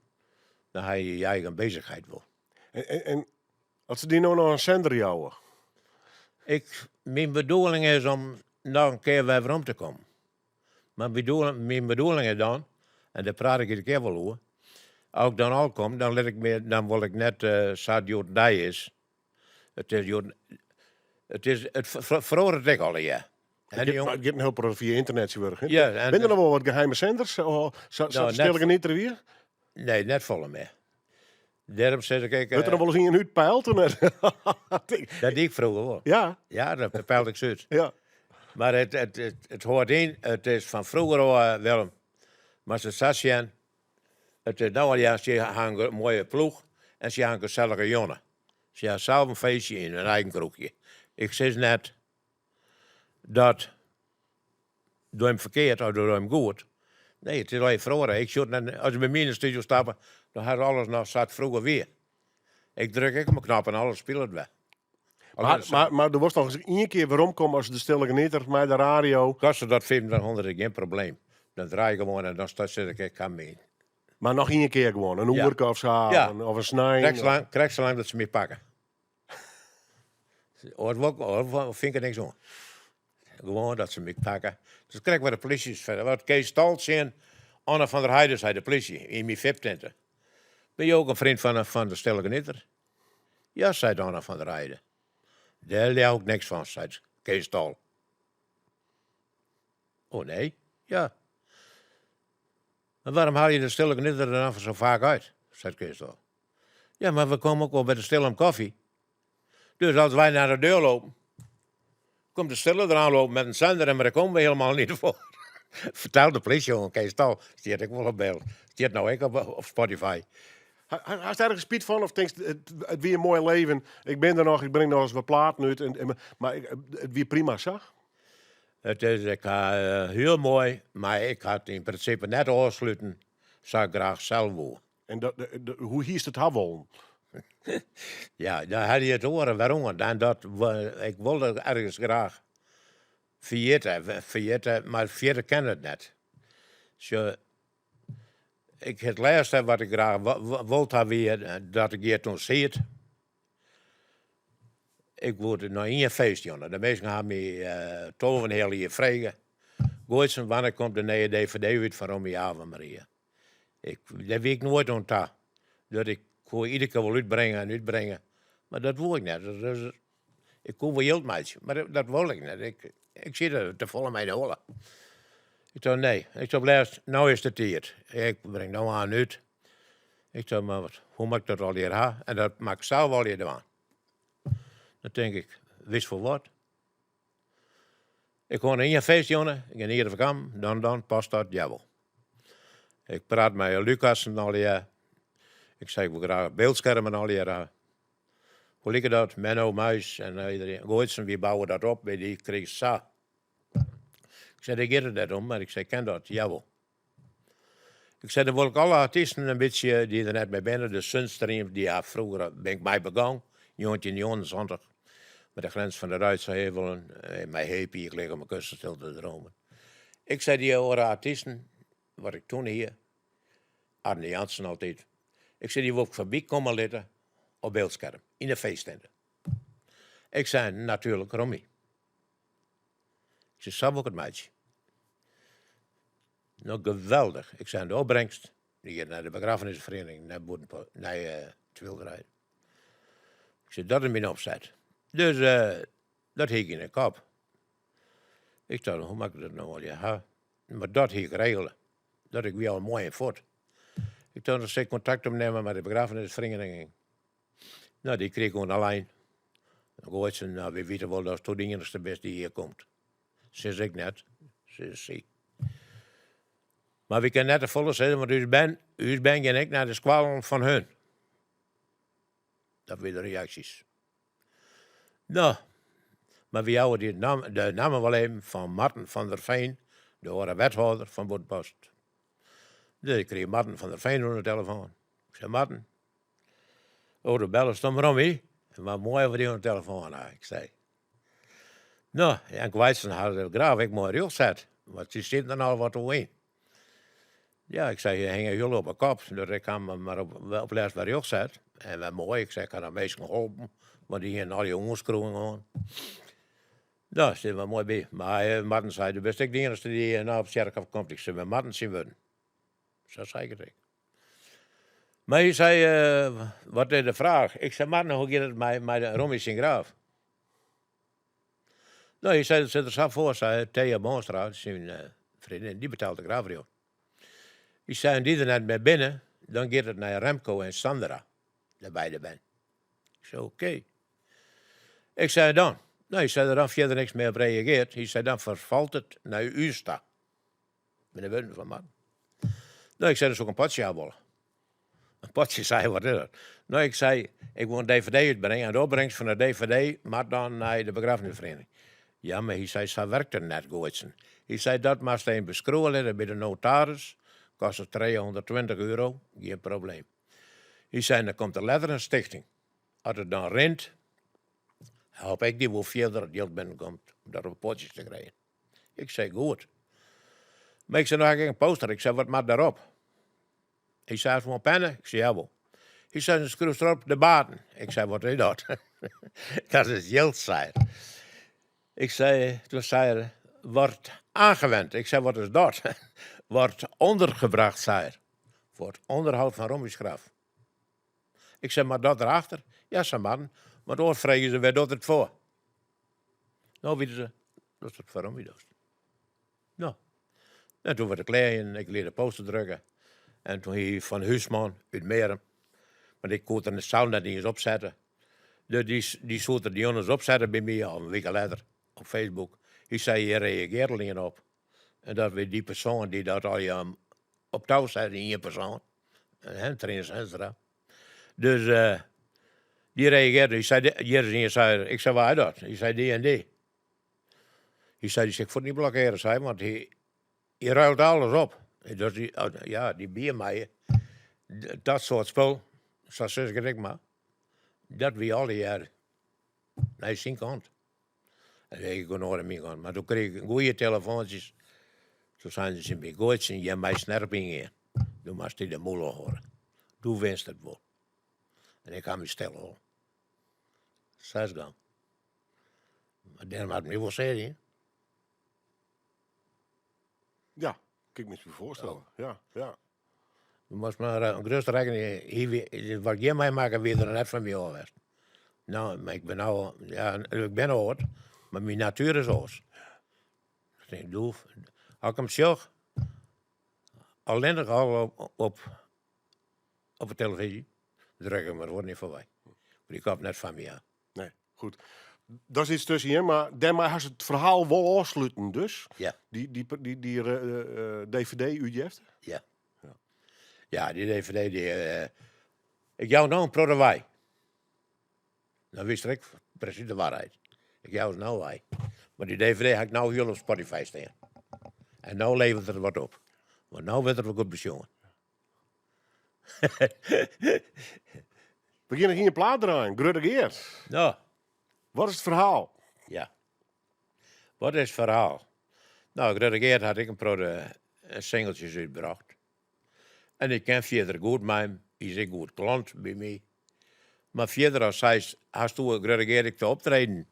Dan ha je je eigen beuzichheid wol. En, en as se dy no noch in sender jouwe? Ik, myn bedoeling is om noch in kear wer werom te kommen. Mar myn bedoeling is dan, en dêr praat ik iedere kear wol oer, as ik dan al kom, dan lit ik my, dan wol ik net sa't it hjoed-de-dei is. It is hjoed, it is, it feroaret ek allegear. It giet in hiel protte fia ynternet tsjintwurdich, hè? Ja, en, Binne der noch wol wat geheime senders? Of sa, sa stil ik niet er wie? Nee, net folle mear. Dêrom sis ik ek... Wurdt der noch wolris ien útpeild of net? Dat die ik froeger wol. Ja? Ja, dat peilde ik se út. Ja. Mar it hâldt yn, it is fan froeger ôf, Willem, moatst it sa sjen, it is no al, ja, se ha in moaie ploech en se ha in gesellige jonge. Se ha sels in feestje yn hun eigen kroechje. Ik sis net dat doe him ferkeard of doe him goed. Nee, it is allegear feroare. Ik sjoch net, as se by my yn de studio stappe, dan ha se alles noch sa't froeger wie. Ik druk ek op 'e knop en alles spilet wer. Mar do wolst noch ris ien kear weromkomme as de Stille Genieter mei de radio. Kostet dat 2500 is gjin probleem. Dan draai ik gewoan en dan sis ik, ik ha myn. Mar noch ien kear gewoan, in oerke of sa, of in snein. Krekt salang dat se my pakke. Oars wol fyn ik der niks oan. Gewoan dat se my pakke. Dat is krekt wat de polysje is verder. Wat Kees Tol tsjin Anne van der Heijden sei, de polysje, yn myn VIP-tinte. Binne jo ek in vriend fan de Stille Genieter? Ja, seit Anne van der Heijden. Dêr leau ik niks fan, seit Kees Tol. Oh nee? Ja. Maar waarom haal je de Stille Genieter er dan zo vaak uit? Seit Kees Tol. Ja, maar we komen ook wel bij de Stille om koffie. Dus als wij naar de deur lopen, komt de Stille eraan lopen met een zender en maar daar komen we helemaal niet voor. Fertel de polysje oan Kees Tol, stiet ek wol op byld. Stiet no ek op Spotify. Hast ergens spyt fan of tinkst it wie in moai leven, ik bin der noch, ik bring noch ris wat platen út, en, mar it wie prima sa? It is ik ha hiel moai, mar ik ha it yn prinsipe net ôfsluten sa ik graach sels woe. En dat, hoe hiest it ha wollen? Ja, dan ha je it oare wer oan. En dat, ik wilde ergens graach ferjitte, ferjitte, mar ferjitte kin it net. Sjoch, ik, it lêste wat ik graach wold ha wie dat ik hjir toen siet. Ik woe nei ien feest, jonge. De minsken ha my 12,5 jier frege. Goaitsen, wannear komt de nije dvd út fan Rommie Ave Maria? Ik, dêr wie ik noait oan ta. Dat ik koe iedere kear wol útbringe en útbringe, mar dat woe ik net. Dus, ik koe wol jild meitsje, mar dat wol ik net. Ik, ik siet der te folle mei yn 'e holle. Ik tocht, nee, ik tocht lêst, no is de tiid. Ik bring no oan út. Ik tocht, mar wat, hoe moat ik dat allegear ha? En dat moat ik sels allegear dwaan. Dan tink ik, witst foar wat? Ik hâld ien feest, jonge. Ik gean iere fan dan, dan past dat, jawol. Ik praat mei Lucas en allegear. Ik sei, ik wol graach byldskermen allegear ha. Hoe liket dat? Menno, Muis en iedereen. Goaitsen, wy bouwe dat op, by dy kreeg sa. Ik sei, dêr giet it net om, mar ik sei, kin dat? Jawol. Ik sei, dan wol ik alle artysten in bytsje dy't der net mear binne, de Sunstream, dy ha froeger bin ik mei begûn, 1979, mei de grens fan de Duitse heuvelen, mei Hepie, ik lig op mijn kussen stil te dromen. Ik sei dy oare artysten, wat ik toen hie, Arne Jansen altyd, ik sei dy wol ik foarby komme litte op byldskerm, yn de feesttinte. Ik sei, natuerlik Rommie. Ik sei, sa wol ik it meitsje. No geweldich. Ik sei, de opbrengst, dy giet nei de begraffenisferiening, nei Boerenpo, nei uh, Twilderij. Ik sei, dat is myn opset. Dus uh, dat hie ik yn de kop. Ik tocht, hoe moat ik dat no allegear ha? Mar dat hie ik regele. Dat ik wie al moai en fuort. Ik tocht, dan sil ik kontakt opnimme mei de begraffenisferiening. No, dy krige ik oan de lijn. Dan goait se, no, wy witte wol datsto de iennichste bist dy't hjir komt. Sis ik net, sis sy. Mar wy kinne net te folle sizze, want ús bern, ús bern gean ek nei de skoallen fan hun. Dat wie de reaksjes. No, Mar wy jouwe dy de namme wol even fan Marten van der Veen, de oare wethâlder fan Bûtenpost. Dus ik krige Marten van der Veen oan de telefoan. Ik sei, Marten, oh, do bellest om Rommie? Mar moai foar dy oan de telefoan ha, ik sei. No, en Kweitsen hat de graaf ek moai rjocht set, want sy sieten der al wat oer yn. Ja, ik sei, je hinge hiel op 'e kop, dus ik ha him mar op lêst wer rjocht set. En wer moai, ik sei, ik ha de minsken holpen, want dy hienen allegear oanskriuwingen hân. No, sit wer moai by. Mar Marten sei, do bist ek de iennichste dy't no op tsjerkhôf komt. Ik sei, mar Marten syn wurden. Sa sei ik it ek. Mar hy sei, wat is de fraach? Ik sei, Marten, hoe giet it mei de Rommie syn graaf? No, hy sei, it sit der sa foar, sei Thea Boonstra, syn freondin, dy betaalt de graafrjocht. Hy sei, en dy der net mear binne, dan giet it nei Remco en Sandra, de beide bern. Ik sei, oké. Ik sei, dan? No, hy sei der dan fierder niks mear op reageard. Hy sei, dan ferfalt it nei ús ta. Binne de wurden fan Marten. No, ik sei, dan soe ik in potsje ha wolle. In potsje, sei hy, wat is dat? No, ik sei, ik wol in dvd útbringe en de opbringst fan de dvd moat dan nei de begraffenisferiening. Ja, mar hy sei, sa werkt it net, Goaitsen. Hy sei, dat moatst even beskriuwe litte by de notaris, kostet 320 euro, gjin probleem. Hy sei, dan komt der letter in stichting. As it dan rint, help ik dy wol fierder as jild binnenkomt om dat op potsjes te krijen. Ik sei, goed. Mar ik sei, no ha ik ek in poster. Ik sei, wat moat dêrop? Hy sei, hast wol in penne? Ik sei, jawol. Hy sei, dan skriuwst derop de baten. Ik sei, wat is dat? Dat is jild, sei er. Ik sei, toen sei er, wordt aangewend. Ik sei, wat is dat? Wordt ondergebracht, sei er. Voor het onderhoud van Rommie's graf. Ik sei, moat dat derachter? Ja, sei Marten, want oars freegje se wêr docht it foar. No witte se datst it foar Rommie dochst. No, en toen waard ik klear en ik liet de poster drukke. En toen hie Van Huisman út Mearum, want ik koe it der sels net iens opsette. Dus dy, dy soe er dy jûns opsette by my al in wike letter op Facebook. Hy sei, hjir reagearret al ien op. En dat wie dy persoan dy't dat allegear op tou sette, ien persoan. En Trinus Henstra. Dus dy reagearre, hy sei, hjir is ien, sei er. Ik sei, wa is dat? Hy sei, dy en dy. Hy sei, dy sil ik fuort niet blokkeare, sei, want hy, hy ruilt alles op. Dus dy, ja, dy bier mei, dat soart spul, sa sis ik it ek mar, dat wie allegear nei syn kant. En ik gie oan myn kant. Mar doe krige ik goede telefoantsjes. Toen seinen se tsjin my, Goaitsen, hjir meist net op yngean. Do moatst dy de mûle hâlde. Do witst it wol. En ik ha my stil holden. Sa is it gong. Mar dêrom hat it my wol sear dien. Ja, kin ik my foarstelle. Ja, ja. Do moatst mar gerêst rekkenje, hy wie, wat ik hjir meimakke wie der net fan my ôf west. No, mar ik bin no, ja, ik bin âld, mar myn natuer is oars. Ik tink, doe, as ik him sjoch, allinnich al op, op, op de televyzje, druk ik my der net foarby. Dy komt net fan my ôf. Nee, goed. Dat is iets tuskenyn, mar dêrmei hast it ferhaal wol ôfsluten dus? Ja. Dy, dy, dy, dy DVD-útjefte? Ja. Ja, dy DVD, dy, ik jou no in protte wei. Dan wist ik presys de waarheid. Ik jou it no wei. Mar dy DVD ha ik no hiel op Spotify stean. En no leveret it wat op. Want no wurdt er wol goed besjoen. We gean noch ien plaat draaien, Grutte Geart. No. Wat is it ferhaal? Ja. Wat is it ferhaal? No, Grutte Geart hat ek in protte singeltsjes útbrocht. En ik ken fierder goed mei him. Hy is ek goed klant by my. Mar fierder as seist, hast do Grutte Geart ek te optreden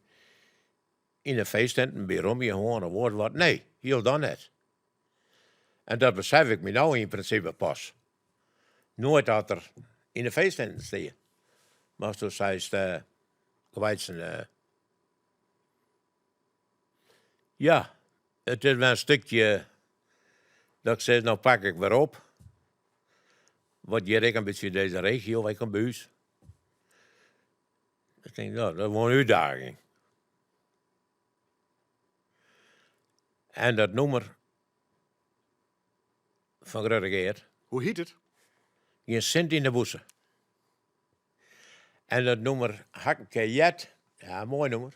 yn de feesttenten by Rommie hân of oars wat? Nee, hielendal net. En dat besef ik my no yn prinsipe pas. Noait dat er yn de feesttenten stie. Mar asto seist, Kweitsen, ja, it is wer in stikje dat ik sis, no pak ik wer op. Wat hjir ek in bytsje yn dizze regio, wy komme by ús. Ik tink, no, dat is wol in útdaging. En dat nûmer fan Grutte Geart. Hoe hjit it? Gjin sint yn de bûse. En dat nûmer ha ik in kear heard. Ja, moai nûmer.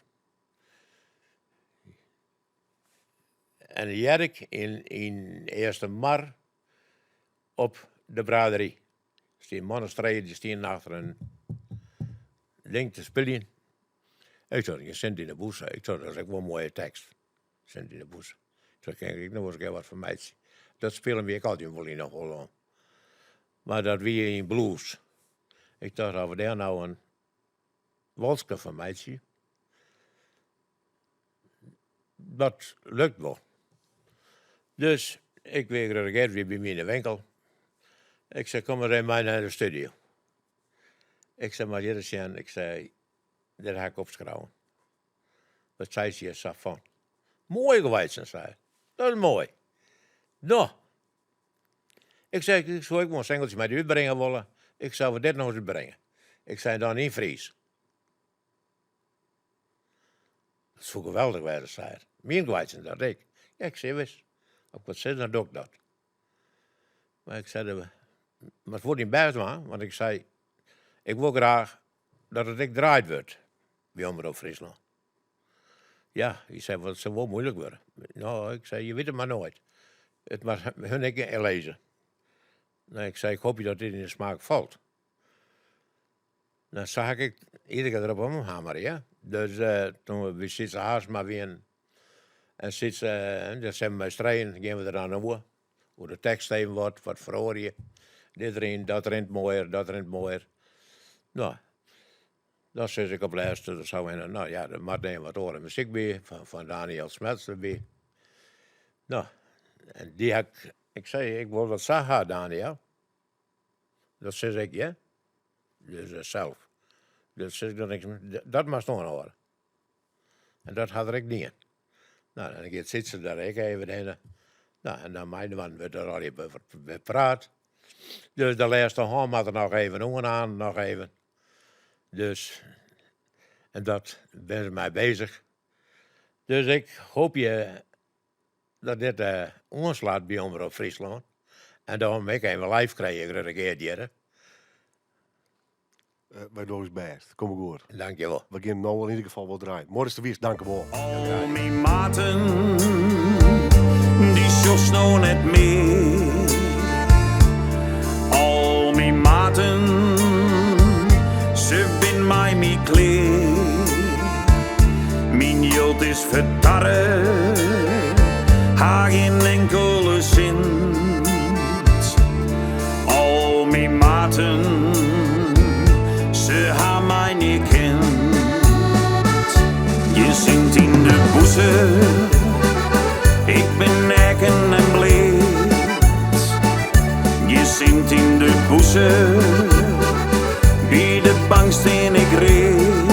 En hear ik yn Eastermar op de braderie. Stie in man as trije, dy stienen achter in ding te spyljen. Ik tocht, gjin sint yn 'e bûse. Ik tocht, dat is ek wol in moaie tekst. Sint yn 'e bûse. Dêr kin ik noch wolris in kear wat fan meitsje. Dat spile my ek altyd wol yn 'e holle om. Mar dat wie yn blues. Ik tocht, as we dêr no in walske fan meitsje, dat lukt wol. Dus ik wie Grutte Geert wie by my yn de winkel. Ik sei, kom mar even mei nei de studio. Ik sei, moat hjir ris sjen. Ik sei, dit ha ik opskreaun. Wat seist hjir sa fan? Moai geweest, sei hy. Dat is moai. No, ik sei, ik soe ek wol in singeltsje mei dy útbringe wolle. Ik soe we dit no ris útbringe. Ik sei, dan yn Frysk. Dat soe geweldich wêze, sei er. Mien geweitsen dat ik. Ja, ik sei wis. As ik wat sis, dan doch ik dat. Mar ik sei, moatst wol dyn bêst dwaan, want ik sei, ik wol graach dat it ek draaid wurdt by Omrop Fryslân. Ja, hy sei, it sil wol muoilik wurde. No, ik sei, je witte mar noait. It moat hun ek lizze. No, ik sei, ik hoopje dat dit yn de smaak falt. Dan sa ha ik iedere kear derop omhammere, ja. Dus toen we by Sytze Haarsma wienen en Sytze, dan seinen we mei ús trijen, gean we der dan oer. Oer de tekst even wat, wat feroarje. Dit deryn, dat rint moaier, dat rint moaier. No, dan sis ik op lêste, dan sei we, no ja, der moat even wat oare muzyk by, fan Daniël Smets derby. No, en dy ha ik, ik sei, ik wol dat sa ha, Daniël. Dat sis ik, ja. Dus eh, sels. Dat sis ik dan niks Dat moatst oanhâlde. En dat hat er ek dien. No, dan giet Sytse der ek even hinne. No, en dan mei-inoar wurdt der allegear bepraat. Dus de lêste hân moat der noch even oan, aan, noch even. Dus, en dat binne se mei bezich. Dus ik hoopje dat dit oanslacht by Omrop Fryslân. En dan ek even live krije, Grutte Geert hjir. Wy dogge ús bêst. Komt goed. Dankjewol. We gean no yn ieder gefal wol draaien. Moai datst der wiest, dankewol. Al myn maten, dy sjochst no net mear. Al myn maten, se bin mei my klear. Myn jild is fertarre, ha gjin inkele sint. Al myn maten, se ha my nea kend. Gjin sint yn de bûse, ik bin neaken en bleat. Gjin sint yn de bûse, by de bank stean ik read.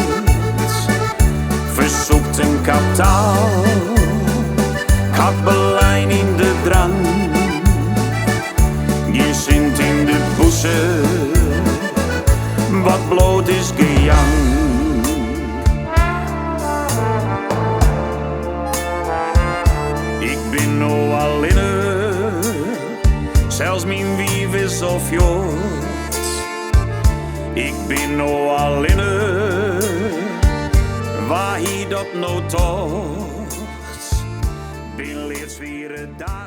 Fersûpt in kaptaal, 'k ha belein yn de drank. Gjin sint yn de bûse, wat bliuwt is gejank. Ik bin no allinne, sels myn wiif is al fuort. Ik bin no allinne, wa hie dat no tocht? Bin leadswiere dagen.